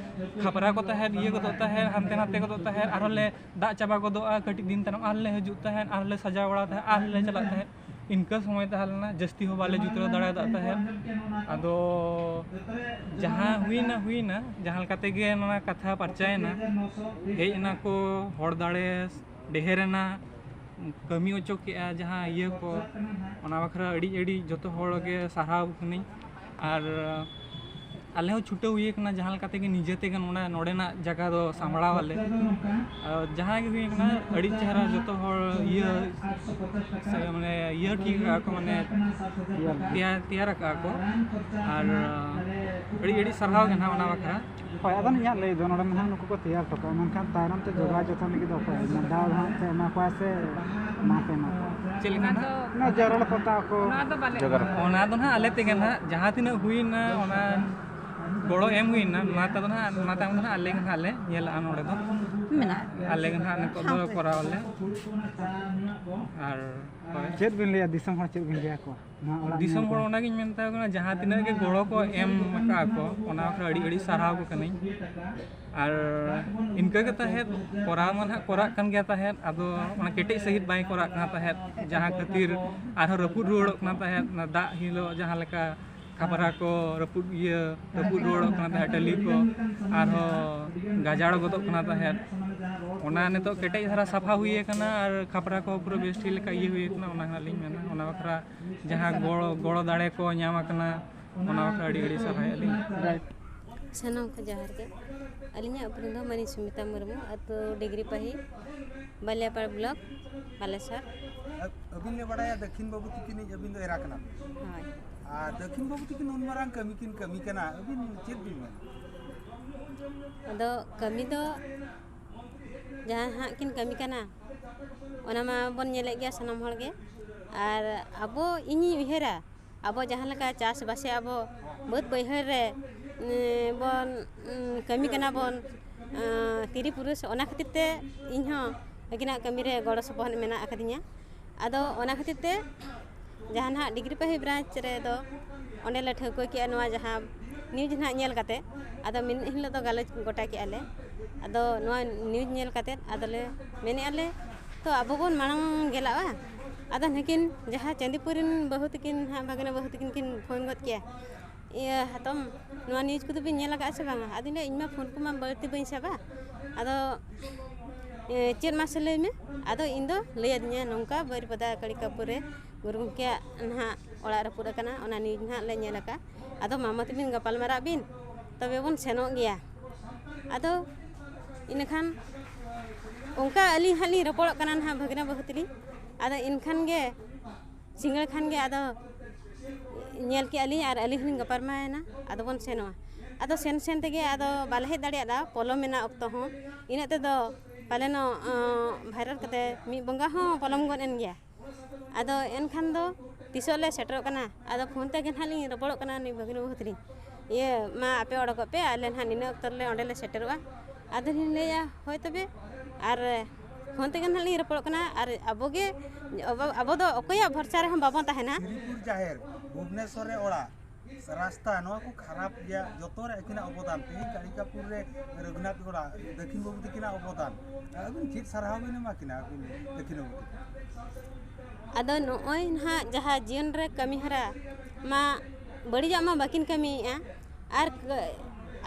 ᱠᱷᱟᱯᱨᱟ ᱠᱚ ᱛᱟᱦᱮᱸᱫ, ᱤᱭᱟᱹ ᱜᱚᱫᱚᱜ ᱛᱟᱦᱮᱸᱫ, ᱦᱟᱱᱛᱮ ᱱᱟᱛᱮ ᱜᱚᱫᱚᱜ ᱛᱟᱦᱮᱸᱫ, ᱟᱨᱦᱚᱸ ᱞᱮ ᱫᱟᱜ ᱪᱟᱵᱟ ᱜᱚᱫᱚᱜᱼᱟ, ᱠᱟᱹᱴᱤᱡ ᱫᱤᱱ ᱛᱟᱭᱱᱚᱢ ᱟᱨᱦᱚᱸ ᱞᱮ ᱦᱤᱡᱩᱜ ᱛᱟᱦᱮᱸᱫ, ᱟᱨᱦᱚᱸ ᱞᱮ ᱥᱟᱡᱟᱣ ᱵᱟᱲᱟ ᱛᱟᱦᱮᱸᱫ, ᱟᱨᱦᱚᱸ ᱞᱮ ᱪᱟᱞᱟᱜ ᱛᱟᱦᱮᱸᱫ᱾ ᱤᱱᱠᱟᱹ ᱥᱚᱢᱚᱭ ᱛᱟᱦᱮᱸ ᱞᱮᱱᱟ, ᱡᱟᱹᱥᱛᱤ ᱦᱚᱸ ᱵᱟᱞᱮ ᱡᱩᱛᱨᱟᱹᱣ ᱫᱟᱲᱮᱭᱟᱫᱟ ᱛᱟᱦᱮᱸᱫ᱾ ᱟᱫᱚ ᱡᱟᱦᱟᱸ ᱦᱩᱭᱱᱟ, ᱦᱩᱭᱱᱟ, ᱡᱟᱦᱟᱸ ᱞᱮᱠᱟ ᱛᱮᱜᱮ ᱱᱚᱣᱟ ᱠᱟᱛᱷᱟ ᱯᱟᱨᱪᱟᱭᱮᱱᱟ, ᱦᱮᱡ ᱮᱱᱟ ᱠᱚ ᱦᱚᱲ ᱫᱟᱲᱮ, ᱰᱷᱮᱨ ᱮᱱᱟ, ᱠᱟᱹᱢᱤ ᱚᱪᱚ ᱠᱮᱜᱼᱟ ᱡᱟᱦᱟᱸ ᱤᱭᱟᱹ ᱠᱚ, ᱚᱱᱟ ᱵᱟᱠᱷᱨᱟ ᱟᱹᱰᱤ, ᱟᱹᱰᱤ ᱡᱚᱛᱚ ᱦᱚᱲ ᱜᱮ ᱥᱟᱨᱦᱟᱣ ᱠᱟᱹᱱᱟᱹᱧ᱾ ᱟᱨ ᱟᱞᱮ ᱦᱚᱸ ᱪᱷᱩᱴᱟᱹᱣ ᱦᱩᱭ ᱟᱠᱟᱱᱟ ᱡᱟᱦᱟᱸ ᱞᱮᱠᱟ ᱛᱮᱜᱮ ᱱᱤᱡᱮ ᱛᱮᱜᱮ ᱱᱚᱰᱮ, ᱱᱚᱰᱮᱱᱟᱜ ᱡᱟᱭᱜᱟ ᱫᱚ ᱥᱟᱢᱵᱲᱟᱣ ᱟᱞᱮ᱾ ᱟᱨ ᱡᱟᱦᱟᱸ ᱜᱮ ᱦᱩᱭ ᱟᱠᱟᱱᱟ, ᱟᱹᱰᱤ ᱪᱮᱦᱨᱟ ᱡᱚᱛᱚ ᱦᱚᱲ ᱤᱭᱟᱹ ᱥᱮ ᱢᱟᱱᱮ ᱤᱭᱟᱹ ᱴᱷᱤᱠ ᱟᱠᱟᱫᱼᱟ ᱠᱚ, ᱢᱟᱱᱮ ᱛᱮᱭᱟᱨ, ᱛᱮᱭᱟᱨ ᱟᱠᱟᱫᱼᱟ ᱠᱚ᱾ ᱟᱨ ᱟᱹᱰᱤ ᱟᱹᱰᱤ ᱥᱟᱨᱦᱟᱣ ᱜᱮ ᱱᱟᱦᱟᱜ ᱚᱱᱟ ᱵᱟᱠᱷᱨᱟ᱾ ᱦᱳᱭ, ᱟᱫᱚ ᱤᱧᱟᱹᱜ ᱞᱟᱹᱭ ᱫᱚ ᱱᱚᱰᱮ ᱢᱟ ᱱᱟᱦᱟᱜ ᱱᱩᱠᱩ ᱠᱚ ᱛᱮᱭᱟᱨ ᱦᱚᱴᱚ ᱠᱟᱜᱼᱟ, ᱢᱮᱱᱠᱷᱟᱱ ᱛᱟᱭᱱᱚᱢ ᱛᱮ ᱡᱚᱜᱟᱣ ᱡᱚᱛᱚᱱ ᱞᱟᱹᱜᱤᱫ ᱫᱚ ᱚᱠᱚᱭ ᱫᱟᱣ ᱦᱟᱸᱜ ᱯᱮ ᱮᱢᱟ ᱠᱚᱣᱟ ᱥᱮ ᱢᱟ ᱯᱮ ᱮᱢᱟ ᱠᱚᱣᱟ? ᱪᱮᱫ ᱞᱮᱠᱟ? ᱚᱱᱟ ᱡᱮᱨᱮᱲ ᱯᱚᱛᱟᱣ ᱠᱚ᱾ ᱚᱱᱟ ᱫᱚ ᱵᱟᱞᱮ ᱡᱚᱜᱟᱲ᱾ ᱚᱱᱟ ᱫᱚ ᱱᱟᱦᱟᱜ ᱟᱞᱮ ᱛᱮᱜᱮ ᱱᱟᱦᱟᱜ ᱡᱟᱦᱟᱸ ᱛᱤᱱᱟᱹᱜ ᱦᱩᱭᱱᱟ, ᱚᱱᱟ ᱜᱚᱲᱚ ᱮᱢ ᱦᱩᱭᱱᱟ, ᱚᱱᱟ ᱛᱮᱫᱚ ᱱᱟᱦᱟᱜ, ᱚᱱᱟ ᱛᱟᱭᱚᱢ ᱫᱚ ᱱᱟᱦᱟᱜ ᱟᱞᱮ ᱜᱮ ᱱᱟᱦᱟᱜ ᱞᱮ ᱧᱮᱞᱟᱜᱼᱟ ᱱᱚᱰᱮ ᱫᱚ᱾ ᱢᱮᱱᱟᱜ ᱜᱮᱭᱟ᱾ ᱟᱞᱮ ᱜᱮ ᱱᱟᱦᱟᱜ ᱱᱤᱛᱚᱜ ᱫᱚ ᱥᱟᱶᱛᱮ ᱠᱚᱨᱟᱣ ᱟᱞᱮ᱾ ᱟᱨ ᱦᱳᱭ᱾ ᱪᱮᱫ ᱵᱤᱱ ᱞᱟᱹᱭᱟ, ᱫᱤᱥᱚᱢ ᱦᱚᱲ ᱪᱮᱫ ᱵᱤᱱ ᱞᱟᱹᱭᱟ ᱠᱚᱣᱟ? ᱱᱚᱣᱟ ᱚᱲᱟᱜ ᱫᱤᱥᱚᱢ ᱧᱮᱞ ᱦᱚᱲ ᱠᱟᱛᱮ? ᱚᱱᱟᱜᱤᱧ ᱢᱮᱱ ᱛᱟᱠᱚ ᱠᱟᱱᱟ, ᱡᱟᱦᱟᱸ ᱛᱤᱱᱟᱹᱜ ᱜᱮ ᱜᱚᱲᱚ ᱠᱚ ᱮᱢ ᱟᱠᱟᱫ ᱠᱚ, ᱚᱱᱟ ᱵᱟᱠᱷᱨᱟ ᱟᱹᱰᱤ ᱟᱹᱰᱤ ᱥᱟᱨᱦᱟᱣ ᱠᱚ ᱠᱟᱹᱱᱟᱹᱧ᱾ ᱟᱨ ᱤᱱᱠᱟᱹ ᱜᱮ ᱛᱟᱦᱮᱸᱫ, ᱠᱚᱨᱟᱣ ᱢᱟ ᱱᱟᱦᱟᱜ ᱠᱚᱨᱟᱜ ᱠᱟᱱ ᱜᱮᱭᱟ ᱛᱟᱦᱮᱸᱫ, ᱟᱫᱚ ᱚᱱᱟ ᱠᱮᱴᱮᱡ ᱥᱟᱺᱦᱤᱡ ᱵᱟᱭ ᱠᱚᱨᱟᱜ ᱠᱟᱱᱟ ᱛᱟᱦᱮᱸᱫ, ᱡᱟᱦᱟᱸ ᱠᱷᱟᱹᱛᱤᱨ ᱟᱨᱦᱚᱸ ᱨᱟᱹᱯᱩᱫ ᱨᱩᱣᱟᱹᱲᱚᱜ ᱠᱟᱱᱟ ᱛᱟᱦᱮᱸᱫ᱾ ᱚᱱᱟ ᱫᱟᱜ ᱦᱤᱞᱳᱜ ᱡᱟᱦᱟᱸ ᱞᱮᱠᱟ ᱠᱷᱟᱯᱨᱟ ᱠᱚ ᱨᱟᱹᱯᱩᱫ, ᱤᱭᱟᱹ, ᱨᱟᱹᱯᱩᱫ ᱨᱩᱣᱟᱹᱲᱚᱜ ᱠᱟᱱᱟ ᱛᱟᱦᱮᱸᱫ, ᱴᱟᱹᱞᱤ ᱠᱚ ᱟᱨᱦᱚᱸ ᱜᱟᱡᱟᱲ ᱜᱚᱫᱚᱜ ᱠᱟᱱᱟ ᱛᱟᱦᱮᱸᱫ᱾ ᱚᱱᱟ ᱱᱤᱛᱚᱜ ᱠᱮᱴᱮᱡ ᱫᱷᱟᱨᱟ ᱥᱟᱯᱷᱟ ᱦᱩᱭ ᱟᱠᱟᱱᱟ ᱟᱨ ᱠᱷᱟᱯᱨᱟ ᱠᱚ ᱯᱩᱨᱟᱹ ᱵᱮᱥ ᱴᱷᱤᱠ ᱞᱮᱠᱟ ᱤᱭᱟᱹ ᱦᱩᱭ ᱟᱠᱟᱱᱟ, ᱚᱱᱟ ᱦᱟᱸᱜ ᱞᱤᱧ ᱢᱮᱱᱟ᱾ ᱚᱱᱟ ᱵᱟᱠᱷᱨᱟ ᱡᱟᱦᱟᱸ ᱜᱚᱲᱚ, ᱜᱚᱲᱚ ᱫᱟᱲᱮ ᱠᱚ ᱧᱟᱢ ᱟᱠᱟᱱᱟ, ᱚᱱᱟ ᱵᱟᱠᱷᱨᱟ ᱟᱹᱰᱤ ᱟᱹᱰᱤ ᱥᱟᱨᱦᱟᱣᱮᱫ ᱞᱤᱧ᱾ ᱥᱟᱱᱟᱢ ᱠᱚ ᱡᱚᱦᱟᱨ ᱜᱮ᱾ ᱟᱹᱞᱤᱧᱟᱜ ᱩᱯᱨᱩᱢ ᱫᱚ ᱢᱟᱹᱱᱤ ᱥᱩᱢᱤᱛᱟ ᱢᱩᱨᱢᱩ, ᱟᱹᱛᱩ ᱰᱤᱜᱽᱨᱤ ᱯᱟᱹᱦᱤ, ᱵᱟᱞᱤᱭᱟᱯᱟᱲ ᱵᱞᱚᱠ, ᱵᱟᱞᱮᱥᱚᱨ᱾ ᱟᱹᱵᱤᱱ ᱞᱮ ᱵᱟᱲᱟᱭᱟ ᱫᱟᱹᱠᱷᱤᱱ ᱵᱟᱹᱵᱩ ᱛᱤᱠᱤᱱᱤᱡ ᱟᱹᱵᱤᱱ ᱫᱚ ᱮᱨᱟ ᱠᱟᱱᱟ ᱵᱤᱱ᱾ ᱦᱳᱭ᱾ ᱟᱨ ᱫᱟᱹᱠᱷᱤᱱ ᱵᱟᱹᱵᱩ ᱛᱤᱠᱤᱱ ᱩᱱ ᱢᱟᱨᱟᱝ ᱠᱟᱹᱢᱤ ᱠᱤᱱ ᱠᱟᱹᱢᱤ ᱠᱟᱱᱟ, ᱟᱹᱵᱤᱱ ᱪᱮᱫ ᱵᱤᱱ ᱢᱮᱱᱟ? ᱟᱫᱚ ᱠᱟᱹᱢᱤ ᱫᱚ ᱡᱟᱦᱟᱸ ᱦᱟᱸᱜ ᱠᱤᱱ ᱠᱟᱹᱢᱤ ᱠᱟᱱᱟ, ᱚᱱᱟ ᱢᱟ ᱵᱚᱱ ᱧᱮᱞᱮᱫ ᱜᱮᱭᱟ ᱥᱟᱱᱟᱢ ᱦᱚᱲ ᱜᱮ᱾ ᱟᱨ ᱟᱵᱚ, ᱤᱧᱤᱧ ᱩᱭᱦᱟᱹᱨᱟ, ᱟᱵᱚ ᱡᱟᱦᱟᱸ ᱞᱮᱠᱟ ᱪᱟᱥᱵᱟᱥᱮ ᱟᱵᱚ ᱵᱟᱹᱫᱽ ᱵᱟᱹᱭᱦᱟᱹᱲ ᱨᱮ, ᱮᱸ, ᱵᱚᱱ, ᱩᱸ, ᱠᱟᱹᱢᱤ ᱠᱟᱱᱟ ᱵᱚᱱ, ᱮᱸ, ᱛᱤᱨᱤ ᱯᱩᱨᱩᱥ, ᱚᱱᱟ ᱠᱷᱟᱹᱛᱤᱨ ᱛᱮ ᱤᱧᱦᱚᱸ ᱟᱹᱠᱤᱱᱟᱜ ᱠᱟᱹᱢᱤ ᱨᱮ ᱜᱚᱲᱚ ᱥᱚᱯᱚᱦᱚᱫ ᱢᱮᱱᱟᱜ ᱟᱠᱟᱫᱤᱧᱟ᱾ ᱟᱫᱚ ᱚᱱᱟ ᱠᱷᱟᱹᱛᱤᱨ ᱛᱮ ᱡᱟᱦᱟᱸ ᱱᱟᱦᱟᱜ ᱰᱤᱜᱽᱨᱤ ᱯᱟᱹᱦᱤ ᱵᱨᱟᱧᱪ ᱨᱮᱫᱚ ᱚᱸᱰᱮ ᱞᱮ ᱴᱷᱟᱹᱣᱠᱟᱹ ᱠᱮᱜᱼᱟ, ᱱᱚᱣᱟ ᱡᱟᱦᱟᱸ ᱱᱤᱭᱩᱡᱽ ᱱᱟᱦᱟᱜ ᱧᱮᱞ ᱠᱟᱛᱮ, ᱟᱫᱚ ᱢᱤᱫ ᱦᱤᱞᱳᱜ ᱫᱚ ᱜᱟᱞᱚᱪ ᱜᱚᱴᱟ ᱠᱮᱜᱼᱟ ᱞᱮ᱾ ᱟᱫᱚ ᱱᱚᱣᱟ ᱱᱤᱭᱩᱡᱽ ᱧᱮᱞ ᱠᱟᱛᱮ ᱟᱫᱚᱞᱮ ᱢᱮᱱᱮᱜᱼᱟ ᱞᱮ, ᱛᱚ ᱟᱵᱚ ᱵᱚᱱ ᱢᱟᱲᱟᱝ ᱜᱮᱞᱟᱜᱼᱟ᱾ ᱟᱫᱚ ᱱᱩᱠᱤᱱ ᱡᱟᱦᱟᱸ ᱪᱟᱸᱫᱤᱯᱩᱨ ᱨᱮᱱ ᱵᱟᱹᱦᱩ ᱛᱟᱹᱠᱤᱱ ᱦᱟᱸᱜ, ᱵᱷᱟᱹᱜᱽᱱᱟᱹ ᱵᱟᱹᱦᱩ ᱛᱟᱹᱠᱤᱱ ᱠᱤᱱ ᱯᱷᱳᱱ ᱜᱚᱫ ᱠᱮᱜᱼᱟ, "ᱤᱭᱟᱹ ᱦᱟᱛᱚᱢ, ᱱᱚᱣᱟ ᱱᱤᱭᱩᱡᱽ ᱠᱚᱫᱚ ᱵᱤᱱ ᱧᱮᱞ ᱟᱠᱟᱫᱼᱟ ᱥᱮ ᱵᱟᱝᱟ?" ᱟᱫᱚᱧ ᱞᱟᱹᱭᱟ, "ᱤᱧ ᱢᱟ ᱯᱷᱳᱱ ᱠᱚᱢᱟ ᱵᱟᱹᱲᱛᱤ ᱵᱟᱹᱧ ᱥᱟᱵᱟ, ᱟᱫᱚ, ᱮ, ᱪᱮᱫ ᱢᱟᱥᱮ ᱞᱟᱹᱭ ᱢᱮ?" ᱟᱫᱚ ᱤᱧ ᱫᱚ ᱞᱟᱹᱭ ᱟᱹᱫᱤᱧᱟ, ᱱᱚᱝᱠᱟ ᱵᱟᱹᱨᱤᱯᱟᱫᱟ ᱠᱟᱲᱤᱠᱟᱯᱩᱨ ᱨᱮ ᱜᱩᱨᱩ ᱜᱚᱢᱠᱮᱭᱟᱜ ᱱᱟᱦᱟᱜ ᱚᱲᱟᱜ ᱨᱟᱹᱯᱩᱫ ᱟᱠᱟᱱᱟ, ᱚᱱᱟ ᱱᱤᱭᱩᱡᱽ ᱱᱟᱦᱟᱜ ᱞᱮ ᱧᱮᱞ ᱟᱠᱟᱫ᱾ ᱟᱫᱚ ᱢᱟᱢᱚ ᱛᱟᱹᱵᱤᱱ ᱜᱟᱯᱟᱞ ᱢᱟᱨᱟᱜ ᱵᱤᱱ, ᱛᱚᱵᱮ ᱵᱚᱱ ᱥᱮᱱᱚᱜ ᱜᱮᱭᱟ᱾ ᱟᱫᱚ ᱤᱱᱟᱹᱠᱷᱟᱱ ᱚᱱᱠᱟ ᱟᱹᱞᱤᱧ ᱦᱟᱸᱜ ᱞᱤᱧ ᱨᱚᱯᱚᱲᱚᱜ ᱠᱟᱱᱟ ᱱᱟᱦᱟᱜ ᱵᱷᱟᱹᱜᱽᱱᱟᱹ ᱵᱟᱹᱦᱩ ᱛᱟᱹᱞᱤᱧ᱾ ᱟᱫᱚ ᱮᱱᱠᱷᱟᱱ ᱜᱮ ᱥᱤᱸᱜᱟᱹᱲ ᱠᱷᱟᱱ ᱜᱮ ᱟᱫᱚ ᱧᱮᱞ ᱠᱮᱜᱼᱟ ᱞᱤᱧ ᱟᱨ ᱟᱹᱞᱤᱧ ᱦᱚᱸᱞᱤᱧ ᱜᱟᱯᱟᱞ ᱢᱟᱨᱟᱣᱮᱱᱟ᱾ ᱟᱫᱚ ᱵᱚᱱ ᱥᱮᱱᱚᱜᱼᱟ᱾ ᱟᱫᱚ ᱥᱮᱱ ᱥᱮᱱ ᱛᱮᱜᱮ ᱟᱫᱚ ᱵᱟᱞᱮ ᱦᱮᱡ ᱫᱟᱲᱮᱭᱟᱫᱟ, ᱯᱚᱞᱚᱢ ᱮᱱᱟ ᱚᱠᱛᱚ ᱦᱚᱸ᱾ ᱤᱱᱟᱹᱜ ᱛᱮᱫᱚ ᱯᱟᱞᱮᱱᱚᱜ ᱵᱷᱟᱭᱨᱟᱞ ᱠᱟᱛᱮ ᱢᱤᱫ ᱵᱚᱸᱜᱟ ᱦᱚᱸ ᱯᱚᱞᱚᱢ ᱜᱚᱫ ᱮᱱ ᱜᱮᱭᱟ᱾ ᱟᱫᱚ ᱮᱱᱠᱷᱟᱱ ᱫᱚ ᱛᱤᱥᱚᱜ ᱞᱮ ᱥᱮᱴᱮᱨᱚᱜ ᱠᱟᱱᱟ? ᱟᱫᱚ ᱯᱷᱳᱱ ᱛᱮᱜᱮ ᱱᱟᱦᱟᱜ ᱞᱤᱧ ᱨᱚᱯᱚᱲᱚᱜ ᱠᱟᱱᱟ ᱱᱩᱭ ᱵᱷᱟᱹᱜᱽᱱᱟᱹ ᱵᱟᱹᱦᱩ ᱛᱟᱹᱞᱤᱧ, ᱤᱭᱟᱹ ᱢᱟ ᱟᱯᱮ ᱚᱰᱚᱠᱚᱜ ᱯᱮ, ᱟᱞᱮ ᱱᱟᱦᱟᱜ ᱱᱤᱱᱟᱹᱜ ᱚᱠᱛᱚ ᱨᱮᱞᱮ ᱚᱸᱰᱮ ᱞᱮ ᱥᱮᱴᱮᱨᱚᱜᱼᱟ᱾ ᱟᱫᱚ ᱞᱤᱧ ᱞᱟᱹᱭᱮᱜᱼᱟ ᱦᱳᱭ ᱛᱚᱵᱮ, ᱟᱨ ᱯᱷᱳᱱ ᱛᱮᱜᱮ ᱱᱟᱦᱟᱜ ᱞᱤᱧ ᱨᱚᱯᱚᱲᱚᱜ ᱠᱟᱱᱟ᱾ ᱟᱨ ᱟᱵᱚ ᱜᱮ ᱟᱵᱚ, ᱟᱵᱚ ᱫᱚ ᱚᱠᱚᱭᱟᱜ ᱵᱷᱚᱨᱥᱟ ᱨᱮᱦᱚᱸ ᱵᱟᱵᱚᱱ ᱛᱟᱦᱮᱱᱟ᱾ ᱥᱤᱨᱤᱯᱩᱨ ᱡᱟᱦᱮᱨ, ᱵᱷᱩᱵᱽᱱᱮᱥᱚᱨ ᱨᱮ ᱚᱲᱟᱜ, ᱨᱟᱥᱛᱟ ᱱᱚᱣᱟ ᱠᱚ ᱠᱷᱟᱨᱟᱯ ᱜᱮᱭᱟ, ᱡᱚᱛᱚ ᱨᱮ ᱟᱹᱠᱤᱱᱟᱜ ᱚᱵᱚᱫᱟᱱ᱾ ᱛᱮᱦᱮᱧ ᱠᱟᱲᱤᱠᱟᱯᱩᱨ ᱨᱮ ᱨᱚᱜᱷᱩᱱᱟᱛᱷ ᱜᱚᱲᱟ ᱫᱟᱹᱠᱷᱤᱱ ᱵᱟᱹᱵᱩ ᱛᱟᱹᱠᱤᱱᱟᱜ ᱚᱵᱚᱫᱟᱱ, ᱟᱹᱵᱤᱱ ᱪᱮᱫ ᱥᱟᱨᱦᱟᱣ ᱵᱤᱱ ᱮᱢᱟ ᱠᱤᱱᱟ ᱟᱹᱵᱤᱱ ᱫᱟᱹᱠᱷᱤᱱ ᱵᱟᱹᱵᱩ ᱛᱟᱹᱠᱤᱱ? ᱟᱫᱚ ᱱᱚᱜᱼᱚᱭ ᱱᱟᱦᱟᱜ ᱡᱟᱦᱟᱸ ᱡᱤᱭᱚᱱ ᱨᱮ ᱠᱟᱹᱢᱤ ᱦᱚᱨᱟ ᱢᱟ ᱵᱟᱹᱲᱤᱡᱟᱜ ᱢᱟ ᱵᱟᱹᱠᱤᱱ ᱠᱟᱹᱢᱤᱭᱮᱫᱼᱟ, ᱟᱨ ᱠ-,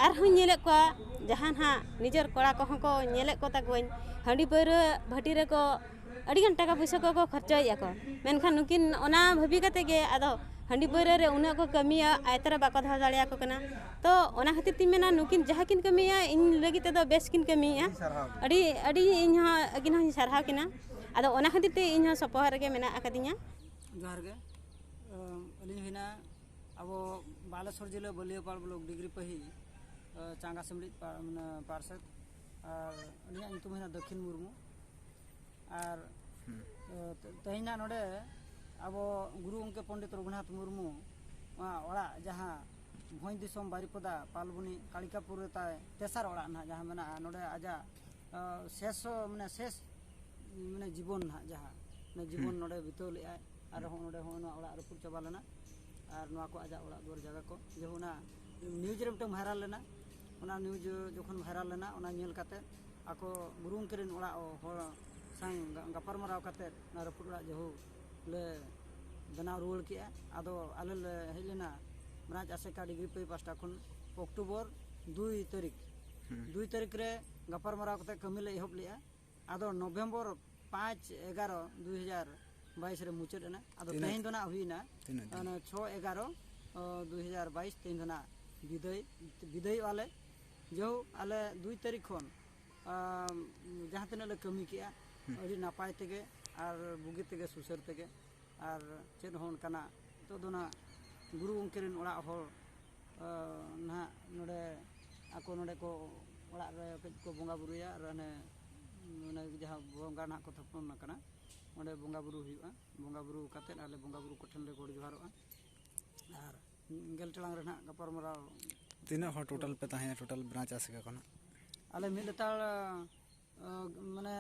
ᱟᱨᱦᱚᱸᱧ ᱧᱮᱞᱮᱫ ᱠᱚᱣᱟ ᱡᱟᱦᱟᱸ ᱱᱟᱦᱟᱜ ᱱᱤᱡᱮᱨ ᱠᱚᱲᱟ ᱠᱚᱦᱚᱸ ᱠᱚ ᱧᱮᱞᱮᱫ ᱠᱚ ᱛᱟᱠᱚᱣᱟᱧ, ᱦᱟᱺᱰᱤ ᱯᱟᱹᱣᱨᱟᱹ ᱵᱷᱟᱹᱴᱤ ᱨᱮᱠᱚ ᱟᱹᱰᱤᱜᱟᱱ ᱴᱟᱠᱟ ᱯᱚᱭᱥᱟ ᱠᱚᱠᱚ ᱠᱷᱚᱨᱪᱟᱭᱮᱫᱼᱟ ᱠᱚ, ᱢᱮᱱᱠᱷᱟᱱ ᱱᱩᱠᱤᱱ ᱚᱱᱟ ᱵᱷᱟᱹᱵᱤ ᱠᱟᱛᱮ ᱜᱮ ᱟᱫᱚ ᱦᱟᱺᱰᱤ ᱯᱟᱹᱣᱨᱟᱹ ᱨᱮ ᱩᱱᱟᱹᱜ ᱠᱚ ᱠᱟᱹᱢᱤᱭᱟ, ᱟᱭᱛᱟᱨᱟ ᱵᱟᱠᱚ ᱫᱚᱦᱚ ᱫᱟᱲᱮᱭᱟᱠᱚ ᱠᱟᱱᱟ᱾ ᱛᱚ ᱚᱱᱟ ᱠᱷᱟᱹᱛᱤᱨ ᱛᱤᱧ ᱢᱮᱱᱟ ᱱᱩᱠᱤᱱ ᱡᱟᱦᱟᱸ ᱠᱤᱱ ᱠᱟᱹᱢᱤᱭᱟ ᱤᱧ ᱞᱟᱹᱜᱤᱫ ᱛᱮᱫᱚ ᱵᱮᱥ ᱠᱤᱱ ᱠᱟᱹᱢᱤᱭᱮᱫᱼᱟ᱾ ᱟᱹᱰᱤ ᱥᱟᱨᱦᱟᱣ᱾ ᱟᱹᱰᱤ, ᱟᱹᱰᱤ ᱤᱧ ᱦᱚᱸ ᱟᱹᱠᱤᱱ ᱦᱚᱸᱧ ᱥᱟᱨᱦᱟᱣ ᱠᱤᱱᱟ᱾ ᱟᱫᱚ ᱚᱱᱟ ᱠᱷᱟᱹᱛᱤᱨ ᱛᱮ ᱤᱧ ᱦᱚᱸ ᱥᱚᱯᱚᱦᱚᱫ ᱨᱮᱜᱮ ᱢᱮᱱᱟᱜ ᱟᱠᱟᱫᱤᱧᱟ᱾ ᱡᱚᱦᱟᱨ ᱜᱮ᱾ ᱟᱹᱞᱤᱧ ᱦᱩᱭᱱᱟ ᱟᱵᱚ ᱵᱟᱞᱮᱥᱚᱨ ᱡᱤᱞᱟᱹ ᱵᱟᱹᱞᱤᱭᱟᱹᱯᱟᱲ ᱵᱞᱚᱠ ᱰᱤᱜᱽᱨᱤ ᱯᱟᱹᱦᱤ, ᱪᱟᱸᱜᱟ ᱥᱤᱢᱲᱤᱡ ᱯᱟ-, ᱢᱟᱱᱮ ᱯᱟᱨᱥᱮᱛ᱾ ᱟᱨ ᱟᱹᱞᱤᱧᱟᱜ ᱧᱩᱛᱩᱢ ᱦᱩᱭᱱᱟ ᱫᱚᱠᱷᱤᱱ ᱢᱩᱨᱢᱩ᱾ ᱟᱨ ᱛᱮ-, ᱛᱮᱦᱮᱧ ᱱᱟᱜ ᱱᱚᱰᱮ ᱟᱵᱚ ᱜᱩᱨᱩ ᱜᱚᱢᱠᱮ ᱯᱚᱱᱰᱤᱛ ᱨᱚᱜᱷᱩᱱᱟᱛᱷ ᱢᱩᱨᱢᱩ ᱚᱲᱟᱜ, ᱡᱟᱦᱟᱸ ᱵᱷᱚᱸᱡᱽ ᱫᱤᱥᱚᱢ ᱵᱟᱨᱤᱯᱚᱫᱟ ᱯᱟᱞᱵᱚᱱᱤ ᱠᱟᱲᱤᱠᱟᱯᱩᱨ ᱨᱮ ᱛᱟᱭ ᱛᱮᱥᱟᱨ ᱚᱲᱟᱜ ᱱᱟᱦᱟᱜ ᱡᱟᱦᱟᱸ ᱢᱮᱱᱟᱜᱼᱟ, ᱱᱚᱰᱮ ᱟᱡᱟᱜ ᱥᱮᱥ, ᱢᱟᱱᱮ ᱥᱮᱥ ᱢᱟᱱᱮ ᱡᱤᱵᱚᱱ ᱱᱟᱦᱟᱜ ᱡᱟᱦᱟᱸ ᱢᱟᱱᱮ ᱡᱤᱵᱚᱱ ᱱᱚᱰᱮ ᱵᱤᱛᱟᱹᱣ ᱞᱮᱫᱼᱟᱭ᱾ ᱟᱨᱦᱚᱸ ᱱᱚᱰᱮ ᱦᱚᱸ ᱱᱚᱣᱟ ᱚᱲᱟᱜ ᱨᱟᱹᱯᱩᱫ ᱪᱟᱵᱟ ᱞᱮᱱᱟ᱾ ᱟᱨ ᱱᱚᱣᱟ ᱠᱚ ᱟᱡᱟᱜ ᱚᱲᱟᱜ ᱫᱩᱣᱟᱹᱨ ᱡᱟᱭᱜᱟ ᱠᱚ ᱡᱮ ᱚᱱᱟ ᱱᱤᱭᱩᱡᱽ ᱨᱮ ᱢᱤᱫᱴᱟᱝ ᱵᱷᱟᱭᱨᱟᱞ ᱞᱮᱱᱟ, ᱚᱱᱟ ᱱᱤᱭᱩᱡᱽ ᱡᱚᱠᱷᱚᱱ ᱵᱷᱟᱭᱨᱟᱞ ᱞᱮᱱᱟ, ᱚᱱᱟ ᱧᱮᱞ ᱠᱟᱛᱮ ᱟᱠᱚ ᱜᱩᱨᱩ ᱜᱚᱢᱠᱮ ᱨᱮᱱ ᱚᱲᱟᱜ ᱦᱚᱲ ᱥᱟᱶ ᱜᱟ-, ᱜᱟᱯᱟᱞᱢᱟᱨᱟᱣ ᱠᱟᱛᱮ ᱚᱱᱟ ᱨᱟᱹᱯᱩᱫ ᱚᱲᱟᱜ ᱡᱟᱹᱦᱩ ᱞᱮ ᱵᱮᱱᱟᱣ ᱨᱩᱣᱟᱹᱲ ᱠᱮᱜᱼᱟ᱾ ᱟᱫᱚ ᱟᱞᱮ ᱞᱮ ᱦᱮᱡ ᱞᱮᱱᱟ ᱵᱨᱟᱧᱪ ᱟᱥᱮᱠᱟ ᱰᱤᱜᱽᱨᱤ ᱯᱟᱹᱭ ᱯᱟᱥᱴᱟ ᱠᱷᱚᱱ ᱚᱠᱴᱳᱵᱚᱨ ᱫᱩᱭ ᱛᱟᱹᱨᱤᱠᱷ, ᱫᱩᱭ ᱛᱟᱹᱨᱤᱠᱷ ᱨᱮ ᱜᱟᱯᱟᱞᱢᱟᱨᱟᱣ ᱠᱟᱛᱮ ᱠᱟᱹᱢᱤ ᱞᱮ ᱮᱦᱚᱵ ᱞᱮᱜᱼᱟ᱾ ᱟᱫᱚ ᱱᱚᱵᱷᱮᱢᱵᱚᱨ ᱯᱟᱸᱪ ᱮᱜᱟᱨᱚ ᱫᱩᱭ ᱦᱟᱡᱟᱨ ᱵᱟᱭᱤᱥ ᱨᱮ ᱢᱩᱪᱟᱹᱫ ᱮᱱᱟ᱾ ᱟᱫᱚ ᱛᱤᱱᱟᱹᱜ? ᱛᱮᱦᱮᱧ ᱫᱚ ᱱᱟᱜ ᱦᱩᱭᱱᱟ ᱛᱤᱱᱟᱹᱜ ᱫᱤᱱ? ᱚᱱᱟ ᱪᱷᱚ ᱮᱜᱟᱨᱚ ᱫᱩᱭ ᱦᱟᱡᱟᱨ ᱵᱟᱭᱤᱥ, ᱛᱮᱦᱮᱧ ᱫᱚ ᱱᱟᱜ ᱵᱤᱫᱟᱹᱭ, ᱵᱤᱫᱟᱹᱭᱚᱜᱼᱟ ᱞᱮ᱾ ᱡᱮᱦᱳᱠ, ᱟᱞᱮ ᱫᱩᱭ ᱛᱟᱹᱨᱤᱠᱷ ᱠᱷᱚᱱ ᱟᱢ, ᱡᱟᱦᱟᱸ ᱛᱤᱱᱟᱹᱜ ᱞᱮ ᱠᱟᱹᱢᱤ ᱠᱮᱜᱼᱟ, ᱦᱩᱸ᱾ ᱟᱹᱰᱤ ᱱᱟᱯᱟᱭ ᱛᱮᱜᱮ ᱟᱨ ᱵᱩᱜᱤ ᱛᱮᱜᱮ ᱥᱩᱥᱟᱹᱨ ᱛᱮᱜᱮ, ᱟᱨ ᱪᱮᱫ ᱦᱚᱸ ᱚᱱᱠᱟᱱᱟᱜ ᱱᱤᱛᱚᱜ ᱫᱚ ᱱᱟᱜ ᱜᱩᱨᱩ ᱜᱚᱢᱠᱮ ᱨᱮᱱ ᱚᱲᱟᱜ ᱦᱚᱲ, ᱟᱸ, ᱱᱟᱦᱟᱜ ᱱᱚᱰᱮ ᱟᱠᱚ ᱱᱚᱰᱮ ᱠᱚ ᱚᱲᱟᱜ ᱨᱮ ᱠᱟᱹᱡ ᱠᱚ ᱵᱚᱸᱜᱟ ᱵᱩᱨᱩᱭᱟ, ᱟᱨ ᱚᱱᱮ, ᱚᱱᱮ ᱡᱟᱦᱟᱸ ᱵᱚᱸᱜᱟ ᱱᱟᱦᱟᱜ ᱠᱚ ᱛᱷᱟᱯᱚᱱ ᱟᱠᱟᱱᱟ, ᱚᱸᱰᱮ ᱵᱚᱸᱜᱟ ᱵᱩᱨᱩ ᱦᱩᱭᱩᱜᱼᱟ᱾ ᱵᱚᱸᱜᱟ ᱵᱩᱨᱩ ᱠᱟᱛᱮᱫ ᱟᱞᱮ ᱵᱚᱸᱜᱟ ᱵᱩᱨᱩ ᱠᱚᱴᱷᱮᱱ ᱞᱮ ᱜᱚᱰ ᱡᱚᱦᱟᱨᱚᱜᱼᱟ, ᱟᱨ ᱜᱮᱞ ᱴᱟᱲᱟᱝ ᱨᱮ ᱱᱟᱦᱟᱜ ᱜᱟᱯᱟᱞᱢᱟᱨᱟᱣ᱾ ᱛᱤᱱᱟᱹᱜ ᱦᱚᱲ ᱴᱳᱴᱟᱞ ᱯᱮ ᱛᱟᱦᱮᱸᱭᱟ, ᱴᱳᱴᱟᱞ ᱵᱨᱟᱧᱪ ᱟᱥᱮᱠᱟ ᱠᱷᱚᱱᱟᱜ? ᱟᱞᱮ ᱢᱤᱫ ᱞᱮᱛᱟᱲ, ᱟᱸ, ᱢᱟᱱᱮ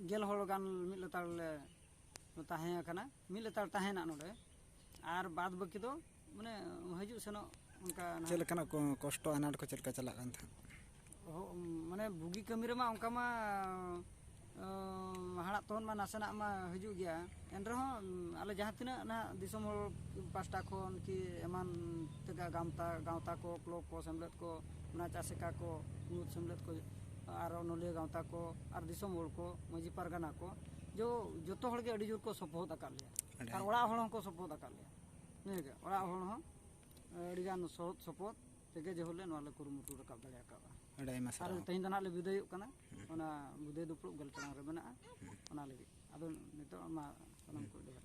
ᱜᱮᱞ ᱦᱚᱲ ᱜᱟᱱ ᱢᱤᱫ ᱞᱮᱛᱟᱲ ᱞᱮ ᱛᱟᱦᱮᱸ ᱟᱠᱟᱱᱟ, ᱢᱤᱫ ᱞᱮᱛᱟᱲ ᱛᱟᱦᱮᱱᱟ ᱱᱚᱰᱮ, ᱟᱨ ᱵᱟᱫ ᱵᱟᱹᱠᱤ ᱫᱚ ᱢᱟᱱᱮ ᱦᱤᱡᱩᱜ ᱥᱮᱱᱚᱜ ᱚᱱᱠᱟ ᱱᱟᱦᱟᱜ᱾ ᱪᱮᱫ ᱞᱮᱠᱟᱱᱟᱜ ᱠᱚ-, ᱠᱚᱥᱴᱚ ᱟᱱᱟᱴ ᱠᱚ ᱪᱮᱫ ᱞᱮᱠᱟ ᱪᱟᱞᱟᱜ ᱠᱟᱱ ᱛᱟᱦᱮᱸᱫ? ᱦᱚ-, ᱢᱟᱱᱮ ᱵᱩᱜᱤ ᱠᱟᱹᱢᱤ ᱨᱮᱢᱟ ᱚᱱᱠᱟ ᱢᱟ, ᱟᱸ, ᱦᱟᱲᱟᱜ ᱛᱚᱦᱚᱱ ᱢᱟ ᱱᱟᱥᱮᱱᱟᱜ ᱢᱟ ᱦᱤᱡᱩᱜ ᱜᱮᱭᱟ, ᱮᱱ ᱨᱮᱦᱚᱸ, ᱩᱸ, ᱟᱞᱮ ᱡᱟᱦᱟᱸ ᱛᱤᱱᱟᱹᱜ ᱱᱟᱦᱟᱜ ᱫᱤᱥᱚᱢ ᱦᱚᱲ ᱯᱟᱥᱴᱟ ᱠᱷᱚᱱ ᱠᱤ ᱮᱢᱟᱱ ᱛᱮᱜᱟ ᱜᱟᱶᱛᱟ, ᱜᱟᱶᱛᱟ ᱠᱚ, ᱠᱞᱚᱵᱽ ᱠᱚ, ᱥᱮᱢᱞᱮᱫ ᱠᱚ, ᱚᱱᱟ ᱪᱟᱥ ᱮᱠᱟ ᱠᱚ, ᱢᱩᱬᱩᱫ ᱥᱮᱢᱞᱮᱫ ᱠᱚ, ᱟᱨ ᱚᱱᱚᱞᱤᱭᱟᱹ ᱜᱟᱶᱛᱟ ᱠᱚ, ᱟᱨ ᱫᱤᱥᱚᱢ ᱦᱚᱲ ᱠᱚ, ᱢᱟᱹᱡᱷᱤ ᱯᱟᱨᱜᱟᱱᱟ ᱠᱚ, ᱡᱚ-, ᱡᱚᱛᱚ ᱦᱚᱲ ᱜᱮ ᱟᱹᱰᱤ ᱡᱳᱨ ᱠᱚ ᱥᱚᱯᱚᱦᱚᱫ ᱟᱠᱟᱫ ᱞᱮᱭᱟ᱾ ᱟᱹᱰᱤ ᱟᱨ ᱟᱭᱢᱟ᱾ ᱚᱲᱟᱜ ᱦᱚᱲ ᱦᱚᱸᱠᱚ ᱥᱚᱯᱚᱦᱚᱫ ᱟᱠᱟᱫ ᱞᱮᱭᱟ᱾ ᱱᱤᱭᱟᱹᱜᱮ, ᱚᱲᱟᱜ ᱦᱚᱲ ᱦᱚᱸ ᱟᱹᱰᱤᱜᱟᱱ ᱥᱚᱦᱚᱫ ᱥᱚᱯᱚᱦᱚᱫ ᱛᱮᱜᱮ ᱡᱮᱦᱳᱠ ᱞᱮ ᱱᱚᱣᱟ ᱞᱮ ᱠᱩᱨᱩᱢᱩᱴᱩ ᱨᱟᱠᱟᱵ ᱫᱟᱲᱮ ᱟᱠᱟᱫᱼᱟ᱾ ᱟᱹᱰᱤ ᱟᱭᱢᱟ ᱟᱨ ᱥᱟᱨᱦᱟᱣ᱾ ᱛᱮᱦᱮᱧ ᱫᱚ ᱱᱟᱦᱟᱜ ᱞᱮ ᱵᱤᱫᱟᱹᱭᱚᱜ ᱠᱟᱱᱟ᱾ ᱦᱩᱸ᱾ ᱚᱱᱟ ᱵᱤᱫᱟᱹᱭ ᱫᱩᱯᱲᱩᱵ ᱜᱮᱞ ᱴᱟᱲᱟᱝ ᱨᱮ ᱢᱮᱱᱟᱜᱼᱟ᱾ ᱦᱩᱸ᱾ ᱚᱱᱟ ᱞᱟᱹᱜᱤᱫ ᱟᱫᱚ ᱱᱤᱛᱚᱜ ᱢᱟ ᱥᱟᱱᱟᱢ ᱦᱩᱸ᱾ ᱠᱚ ᱡᱚᱦᱟᱨ᱾